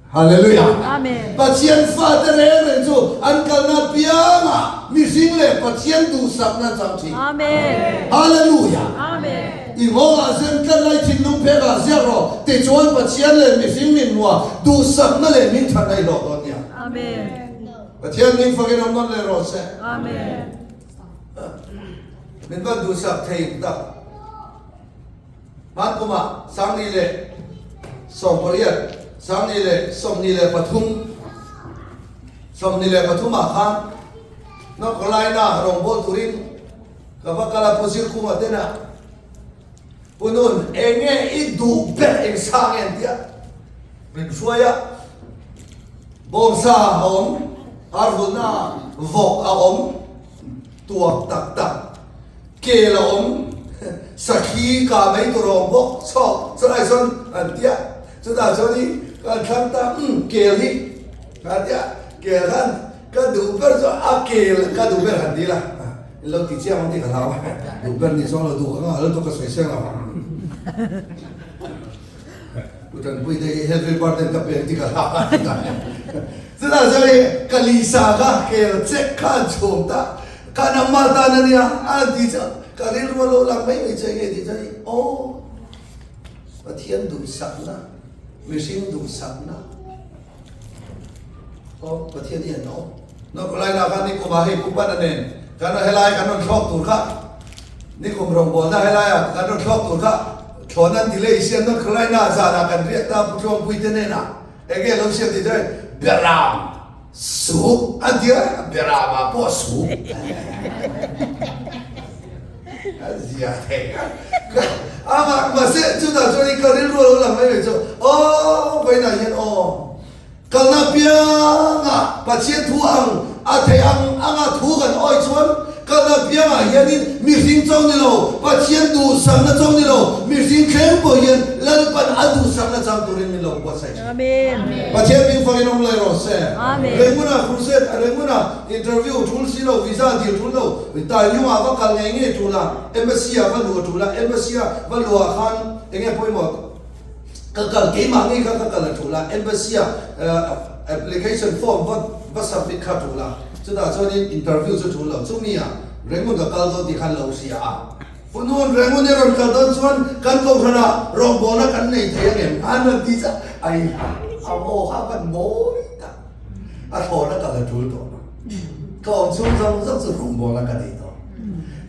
[SPEAKER 1] Hallelujah!
[SPEAKER 2] Amen.
[SPEAKER 1] Pathian fate reng reng chu an kalna piangah mihring leh Pathian duhsakna chang thin.
[SPEAKER 2] Amen.
[SPEAKER 1] Hallelujah!
[SPEAKER 2] Amen.
[SPEAKER 1] I nghawngah zen tlat lai thinlung phekah ziak rawh, tichuan Pathian leh mihring min hmuah duhsakna leh min thatna i hlawh dawn nia.
[SPEAKER 2] Amen.
[SPEAKER 1] Pathian min fakin awm nawn leh rawh se.
[SPEAKER 2] Amen.
[SPEAKER 1] Min van duhsak thei tak. Hmankumah 2018, 2023, 23 ah khan North Carolina rawngbâwl turin ka va kal a, Pu Zirkunga tena. Pu Nun, eng nge i duh ber eng sa nge an tia min hruai a, bawngsa a awm, arvulna vawk a awm, tuak tak tak, kel a awm, sakhi kah mai tur a awm bawk, chawk chulai chuan an tia, chutah chuan i kan thlang ta, umm kel hi an tia, kel khan ka duh ber chu a kel ka duh ber han ti la. In lo ti chiang ang tih ka hlau a, duh ber ni zawng lo duh ka nghah lo tuk ka sawi seng lo ang. Pu Tanpui te hi happy birthday ka pek tih ka hlau a ti ta. Chutah chuan i ka lisa kha kel chek kha an chhum ta, ka nangmah tan a nia a han ti chu ka rilru a lo lang mai mai chu enge tih chuan i aw Pathian duhsakna, mihring duhsakna, Aw Pathian hi an awm. Nawrh lai khan nikum ah hei Pu Pana nen kan rawn helai kan rawn thlawk tur kha nikum rawngbawlna helai ah kan rawn thlawk tur kha thlawhna an delay siam North Carolina zan ah kan riak ta Pu Tluangpui te nen ah enge lo siam tih chuan Beram soup an ti a Beram ah pawh soup a zia thei a amah mahse chutah chuan i ka rilru a lo lang mai mai chu aw vawiinah hian aw Kalna piangah Pathian thu ang a theih ang anga thu kan awih chuan kalna piangah hianin mihring chauh ni lo, Pathian duhsakna chauh ni lo, mihring thleng pawh hian Lalpan a duhsakna chang turin min lo buatsaih thin. Pathian min fakin awm lai rawh se. Rengmuna crusade, Rengmuna interview tul si lo, visa dil tul lo, Taiyungah va kal ngei ngei tul a, embassy ah va luh a tul a, embassy ah va luh ah khan enge pawimawh? Ka kal keimah ngei kha ka kal a tul a, embassy ah application form va va submit kha a tul a, chutah chuanin interview chu tul lo, chumi ah Rangoon ka kal dawn tih khan lo hria a, Punun Rangoon i rawn kal dawn chuan kan kohhran ah rawngbawlna kan nei thei ang em? An rawn ti chiah, ai a aw kha a van mawi tak, a thlawhna kal a tul tawh lo, ka awm chhung zawng zawng chu rawngbawlna ka nei tawh.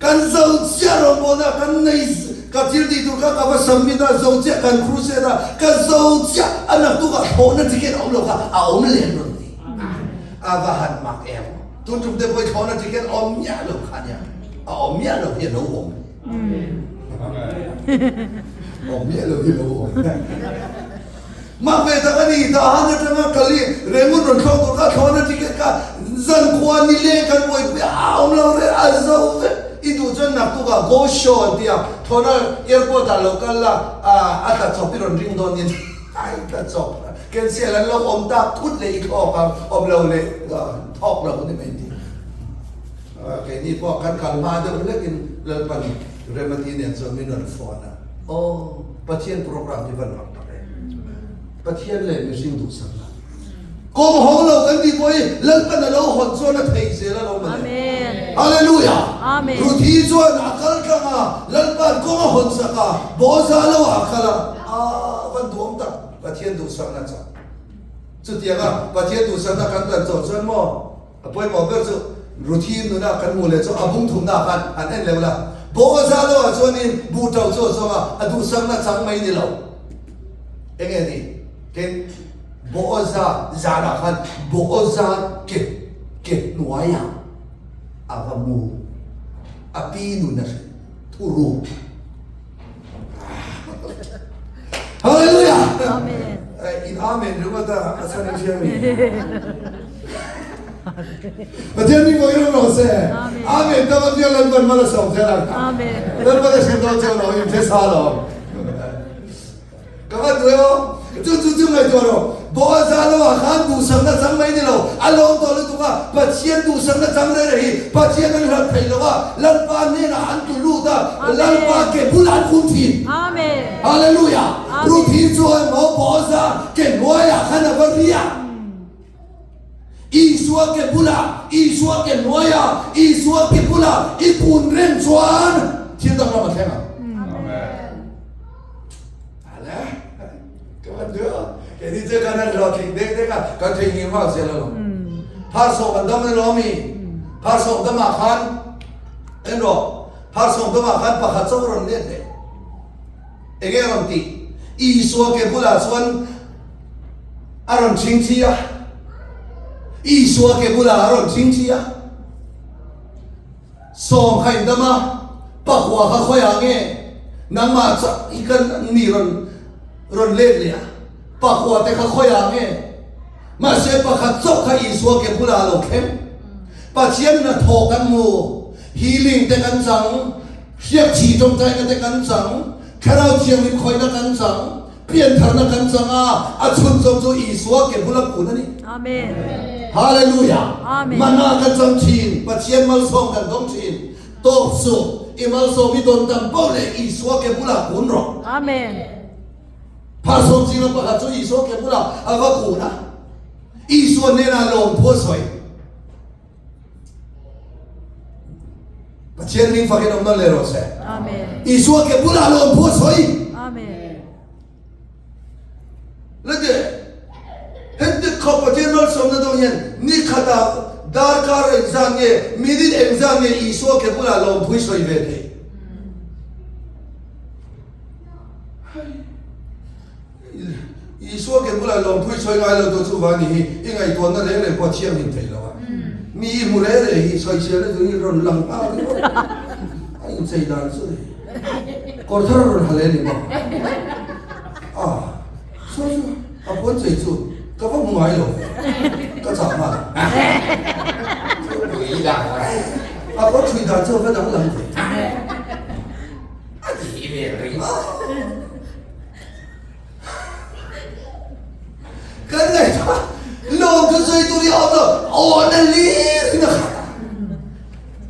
[SPEAKER 1] Kan zo chiah rawngbawlna kan nei ka thil tih tur kha ka va submit a, zo chiah kan crusade a, ka zo chiah a naktuk ah thlawhna ticket a awm lo kha a awm leh an rawn ti. A va han mak em. Tun tum te pawh hi thlawhna ticket awm miah lo kha nia, a awm miah lo hi a lo awm. Awm miah lo hi a lo awm. Mah ve tak a ni, Tahan atanga kal i Rangoon rawn thlawk tur kha thlawhna ticket kha zankhua ni leng kan buaipui a, a awm lo reng a zo vek. I duh chuan naktukah go show an ti a, thlawhna airport ah lo kal la, a tla chawp i rawn ring dawn nia, ai tla chawp cancel an lo awm tak thut leh i thlawk ang, awm lo leh thawk lo ni mai ti. Keini pawh kan kal hma deuh hlekin Lalpan Remati nen chuan min rawn phone a, Aw, Pathian program hi van mak tak e. Pathian leh mihring duhsakna kawng ho lo kan tih pawh hi Lalpan a lo hawn chuan a theih zel a lo mawle. Hallelujah! Ruthi chuan a kal tlang a, Lalpan kawng a hawn sak a, Boaza lo ah a kal a, aa van duhawm tak Pathian duhsakna chak. Chutianga Pathian duhsakna kan tan chawh chuan maw A pawimawh ber chu Ruthi nuna kan hmuh leh chu a bung thumna khan han en leuh la. Boaza lo ah chuanin buh ṭo chu a zawng a, a duhsakna chang mai ni lo. Enge ni? Tin, Boaza zanah khan Boaza ke ke hnuaiah a va mu. A pi nun a hrilh thu ruk. Hallelujah!
[SPEAKER 2] Amen.
[SPEAKER 1] In amen ringawt a, a chhan in hria mi. Pathian mi pawh i rawng rawh se. Amen. Tam a piang Lalpan mal a sawm zel ang.
[SPEAKER 2] Amen.
[SPEAKER 1] Lalpan a hrilh dawn chuan lo in hre sa lo. Ka va duh e aw. Chu chu chu ngaihtuah rawh. Boaza lo ah khan duhsakna chang mai ni lo. A lawm tawh lutuk a, Pathian duhsakna chang reng reng hi Pathian an hlat thei lo a, Lalpa hnenah an tu lut a, Lalpa ke bulah an khum thin.
[SPEAKER 2] Amen.
[SPEAKER 1] Hallelujah. Ruthi chuan maw Boaza ke hnuaiah khan a va riak. Isua ke bulah, Isua ke hnuaiah, Isua ke bulah i kun reng chuan thil dang lam a thleng ang.
[SPEAKER 2] Amen.
[SPEAKER 1] Ale, ka van duh a. Keini chu kan han hlawhtling dek dek a, kan theihnghilh nghal zel alawm. Phar sawm an dam alawm i. Phar sawm damah khan, en rawh, phar sawm damah khan pakhat chauh rawn let leh. Enge a rawn tih? Isua ke bulah chuan a rawn chhingchhi a. Isua ke bulah a rawn chhingchhi a. Sawm kha in dam a, pakua kha khawiah nge? Nangmah chauh hi kan ni rawn rawn let leh a, pakua te kha khawiah nge? Mahse pakhat chauh kha Isua ke bulah a lo thleng. Pathian hnathawh kan hmu, healing te kan chang, hriakchhi tawngtaina te kan chang, Thlarau Thianghlim khawihna kan chang, piantharna kan chang a, a chhunzawm chu Isua ke bula kun a ni.
[SPEAKER 2] Amen.
[SPEAKER 1] Hallelujah.
[SPEAKER 2] Amen.
[SPEAKER 1] Mana kan chang thin, Pathian malsawm kan dawng thin. Tawp suh, i malsawm i dawn tam poh leh Isua ke bulah kun rawh.
[SPEAKER 2] Amen.
[SPEAKER 1] Phahsawm zinga pakhat chu Isua ke bulah a va kun a, Isua hnenah lawmthu a sawi. Pathian hming fakin awm nawn leh rawh se.
[SPEAKER 2] Amen.
[SPEAKER 1] Isua ke bulah lawmthu a sawi.
[SPEAKER 2] Amen.
[SPEAKER 1] Lete, heti khawp Pathian malsawmna dawng hian ni khatah darkar engzat nge, minute engzat nge Isua ke bulah lawmthu i sawi ve thei? Isua ke bulah lawmthu i sawi ngai lo tawh chu vani hi i ngaihtuahna reng reng pawh a thianghlim thei lo a. Mi i hmu reng reng hi sawiselna chu i rawn lang nghal ringawt a inchei dan chu ni. Kawr thar a rawn ha leh ni maw? A, sawi chu a puan chei chu ka va hmu ngai lo ve, ka chah nghal a. A kawr ṭhui dan chu a va danglam ve.
[SPEAKER 3] A ti vel ringawt.
[SPEAKER 1] Kan ngaihtuah lawm chu sawi tur hi a awm lo, aw na hlir in a khat a.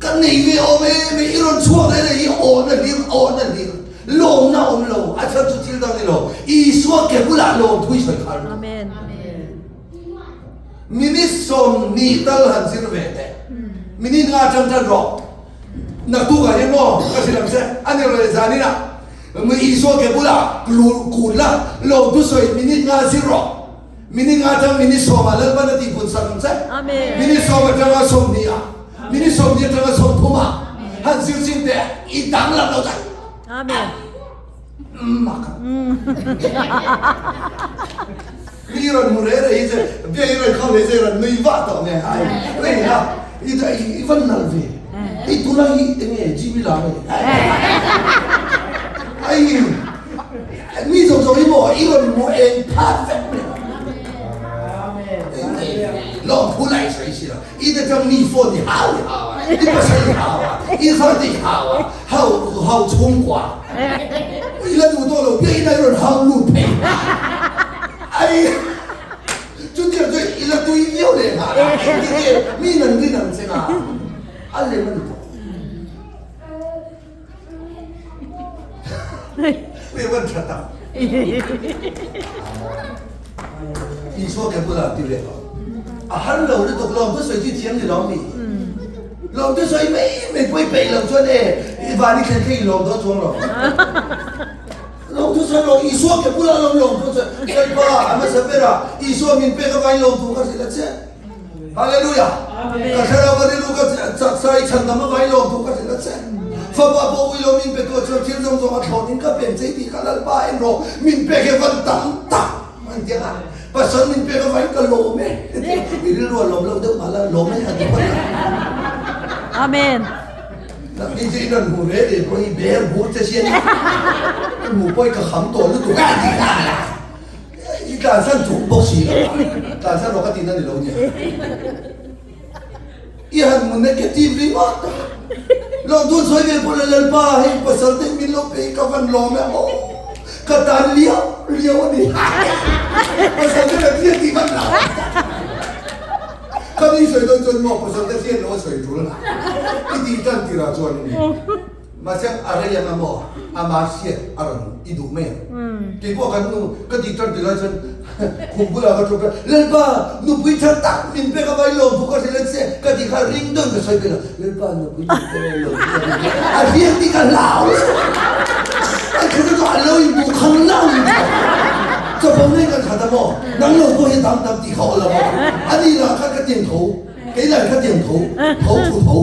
[SPEAKER 1] Ka nei ve awm em e, i rawn chhuak leh leh hi aw na hlir, aw na hlir. Lawmna awm lo, a chhan chu thil dang ni lo, Isua ke bulah lawm thu i sawi khar lo.
[SPEAKER 2] Amen.
[SPEAKER 1] Minute 20 tal han zir ve teh. Minute nga atang tan rawh. Naktuk ah hian maw ka hrilh ang che, a ni rawh leh zanin ah Isua ke bulah kun la, lo thusawi minute nga zir rawh. Minute nga atang minute sawm ah Lalpan a tihpun sak ang che. Minute sawm atanga 20 ah, minute 20 atanga 30 ah han zir chin teh i danglam lo daih.
[SPEAKER 2] Amen.
[SPEAKER 1] Mak a. Mi rawn hmu reh reh hi che biak i rawn khawm leh che i rawn nui vah tawh nge hai rei ha i i van nalh ve i tuna hi enge Jimmy la nge ai mi zawng zawng hi maw i rawn hmu eng phat vek mai lawm phu lai sawi si lo i te chuan mi phone i hau i hau a i pasal i hau a i fate i hau a hau hau chhungkua I la duh tawh lo biak in a i rawn hau lut phei ai chutiang chuan i la tui viau leh nghal a engtin nge mi nan rin ang che nga a lem a ni tawh mi van tha tak Isua ke bulah ti ve tawh a har lo lutuk lawm chu sawi chu thiam ni lawm ni. Lawm chu sawi mai mai pawh i peih loh chuan e i van i thlen thei i lawm dawn chuang lo. Lawm chu sawi lo Isua ke bulah lawm lawm chu sawi Lalpa a hmasa ber a Isua min pek avangin lawm thu ka hrilh a che. Hallelujah. Ka thlarau ka rilru ka chaksa i chhandam avangin lawm thu ka hrilh a che. Fapa pawh ui lo min pe tu chuan thil zawng zawng a thlawn in ka pen chei tih kha Lalpa en rawh min pek hi van tam tak an ti ang a. Pasal min pek avangin ka lawm e. I rilru a lawm loh deuh mah la, lawm e a ti phawt a.
[SPEAKER 2] Amen.
[SPEAKER 1] Nangni chu i rawn hmu ve leh pawh hi ber bur che si a ni. I hmuh pawh i ka kham tawh lutuk a ti nghal a. I tlansan chung bawk si lo a. Tlansan rawh ka tihna ni lo nia. I han hmu negative ringawt a. Lawmthu sawi ve pawh la Lalpa hei pasal te min lo pe hi ka van lawm e aw ka tan liau liau a ni pasal te ka hriat tih van lo ka ni sawi dawn chuan maw pasal te hriat lo a sawi tul i tih tan tirah chuan i ni mahse a rei ang a maw ama hriat a rawn i duh mai ang kei pawh kan nu ka tih tan ti lai chuan Khum bulah ka ṭawp a, Lalpa, nupui ṭha tak min pek a vai lawm thu ka hrilh a che, ka ti kha ring deuhin ka sawi pek a, Lalpa, nupui min pek a lawm thu ka hrilh a, a hriat tih ka hlau a kha chu a lo inbuh khang lau in ti chapo nei kan khat a maw, nang lo pawh hi dang tam tih kha aw lo a, ani lah khan ka tiang tho, kei lah ka tiang tho, tho thu tho.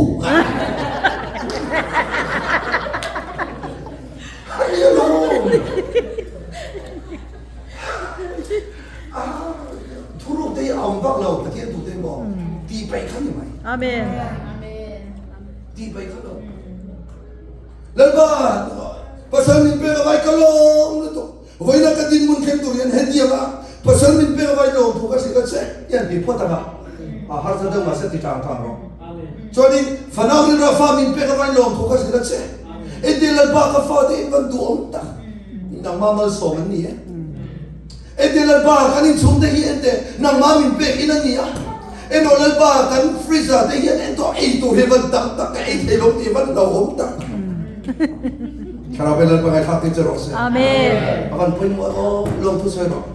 [SPEAKER 1] Ani alawm. Thuruk te hi a awm vak lo Pathian tu te maw tih peih kha ni mai.
[SPEAKER 2] Amen.
[SPEAKER 1] Tih peih kha lo. Lalpa. Pasal min pek avai ka lawm lutuk. Vawiina ka dinhmun thleng tur hian hetiang a pasal min pek avai lawm thu ka hrilh a che ti an ti phawt ang a. A harsa deuh mahse ti tang tang rawh. Chuanin fanau rilra fa min pek avai lawm thu ka hrilh a che. Entir Lalpa ka fate in van duhawm tak. Nangmah malsawm an ni e. Ente Lalpa kan inchhung te hi ente nangmah min pek in a ni a, emaw Lalpa kan freezer te hian entaw ei tur hi van tam tak ka ei thei lo tih van hlauhawm tak. Thlarau ve Lalpa ngaithlak tir che rawh se.
[SPEAKER 2] Amen.
[SPEAKER 1] A van pawimawh aw lawmthu sawi rawh.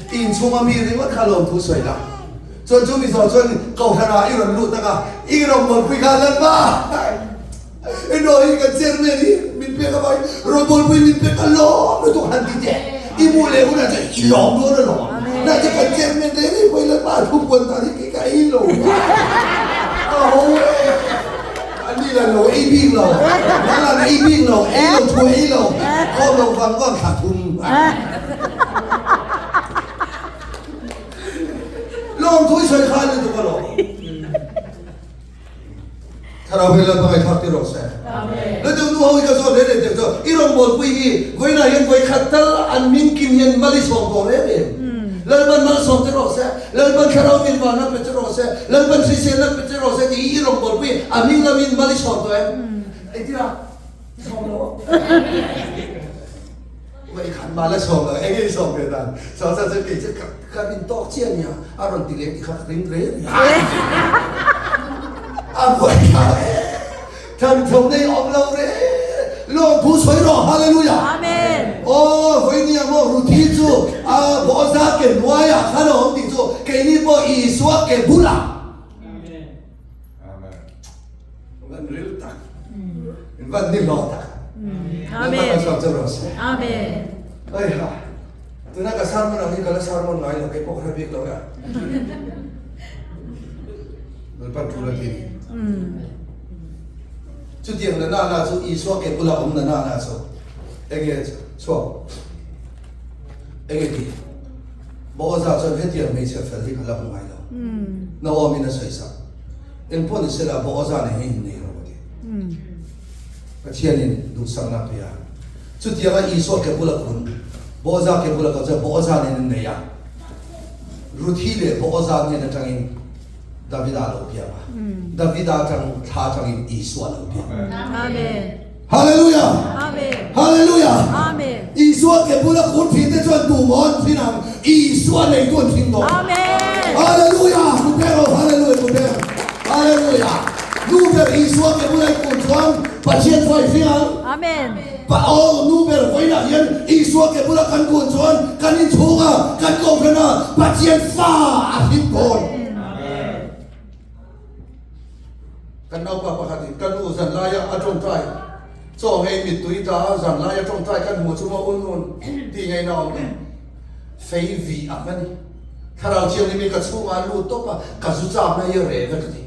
[SPEAKER 1] I inchhunga mi ringawt kha lawmthu sawi la. Chuan chu mi zawh chuan kohhran ah i rawn lut anga i rawngbawlpui kha Lalpa Eno hi kan chairman hi min pek a vai rawngbawlpui min pek a lawm lutuk han ti teh i hmuh leh hunah chuan i lawm dawn a lawm na chu kan chairman reng reng pawhin Lalpa a thu puan dan hi kei ka ei lo a ho e ani lah lo ei bik lo nang lah na ei bik lo ei lo thu ei lo khawm lo vang vang thla thum lawm thu i sawi khan lutuk a lawm. Thlarau hi Lalpa ngaihthlak tir rawh se. Lalteu nu ho hi ka zawt reng reng teh chu i rawngbawlpui hi vawiinah hian vawi khat tal an min kim hian mal i sawm tawh reng reng. Lalpan mal sawm che rawh se, Lalpan thlarau min vanna pe che rawh se, Lalpan hriselna pe che rawh se tih hi i rawngbawlpui a hming lamin mal i sawm tawh em? Engtin a? Sawm lo. Vawi khat mal a sawm lo, enge i sawm ve dan? Sawm chuan kei chu ka ka rin tawk chiah nia, a rawn ti leh ti kha ka ring reng reng. A buai thla e, than tho nei awm lo reng reng, lawmthu sawi rawh, Hallelujah!
[SPEAKER 2] Amen!
[SPEAKER 1] Aw, vawi nia maw Ruthi chu a Boaza ke hnuaiah khan a awm tih chu keini pawh Isua ke bulah.
[SPEAKER 3] Amen.
[SPEAKER 1] Van ril tak. In van ni hlawh tak.
[SPEAKER 2] Amen. Amen.
[SPEAKER 1] Ai ha. Tuna ka sermon ang hi ka la sermon ngai lo kei pawh ka hre bik lo ya. Lalpan thu la ti ni. Chutiang na na na chu Isua ke bula awm na na na chu enge chhuak enge ti Boaza chuan hetiang hmeichhe fel hi ka la hmu ngai lo. Naomi in a sawi sak. Engpawh ni sela Boaza nen hian innei rawh a ti. Pathianin duhsakna a pe a. Chutianga Isua ke bula kun, Boaza ke bula kal chuan Boaza nen an nei a. Ruthi leh Boaza hnen atangin Davida a lo piang a. Davida atang thla atangin Isua a lo piang.
[SPEAKER 2] Amen.
[SPEAKER 1] Hallelujah!
[SPEAKER 2] Amen.
[SPEAKER 1] Hallelujah!
[SPEAKER 2] Amen.
[SPEAKER 1] Isua ke bula kun thin te chuan tu maw an thin ang? Isua neitu an thin dawn.
[SPEAKER 2] Amen.
[SPEAKER 1] Hallelujah! Ku ber aw, hallelujah ku ber. Hallelujah! Nu ber Isua ke bula i kun chuan Pathian chu a i hring ang.
[SPEAKER 2] Amen.
[SPEAKER 1] Pa aw, nu ber vawiinah hian Isua ke bula kan kun chuan kan inchhung a, kan kohhran a, Pathian fa a hring dawn. Kan naupa pakhatin ka nu zan laia a tawngtai chaw ngei mittui ta a zan laia tawngtai kan hmuh chu maw un un tih ngei na awm em? Fei vih ang a ni. Thlarau Thianghlim hi ka chhungah a lut tawp a, ka zu chakna hi a reh vek a ti.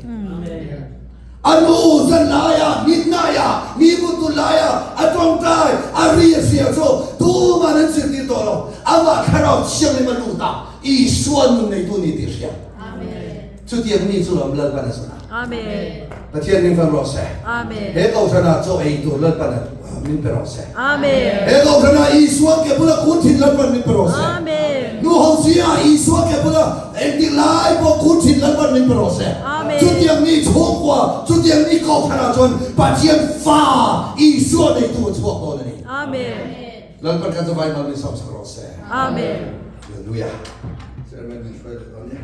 [SPEAKER 1] A nu zan laia midnight-ah mi muttu laia a tawngtai a ri a hria chu tuman an zirtir tawh lo. Amah Thlarau Thianghlim a lut a, Isua nun neitu ni tih hria. Chutiang mi chu lam Lalpan a zun a.
[SPEAKER 2] Amen.
[SPEAKER 1] Pathian min fan rawh se.
[SPEAKER 2] Amen.
[SPEAKER 1] He kohhranah chaw ei tur Lalpan a min pe rawh se.
[SPEAKER 2] Amen.
[SPEAKER 1] He kohhranah Isua ke bula kun thin Lalpan min pe rawh se.
[SPEAKER 2] Amen.
[SPEAKER 1] Nu ho zinga Isua ke bula engtik lai pawh kun thin Lalpan min pe rawh se.
[SPEAKER 2] Amen.
[SPEAKER 1] Chutiang mi chhungkua, chutiang mi kohhranah chuan Pathian fa Isua neitu a chhuak dawn a ni.
[SPEAKER 2] Amen.
[SPEAKER 1] Lalpan kha chu vai mal min sawmsak rawh se.
[SPEAKER 2] Amen.
[SPEAKER 1] Hallelujah. Chairman min hruai leh dawn nia.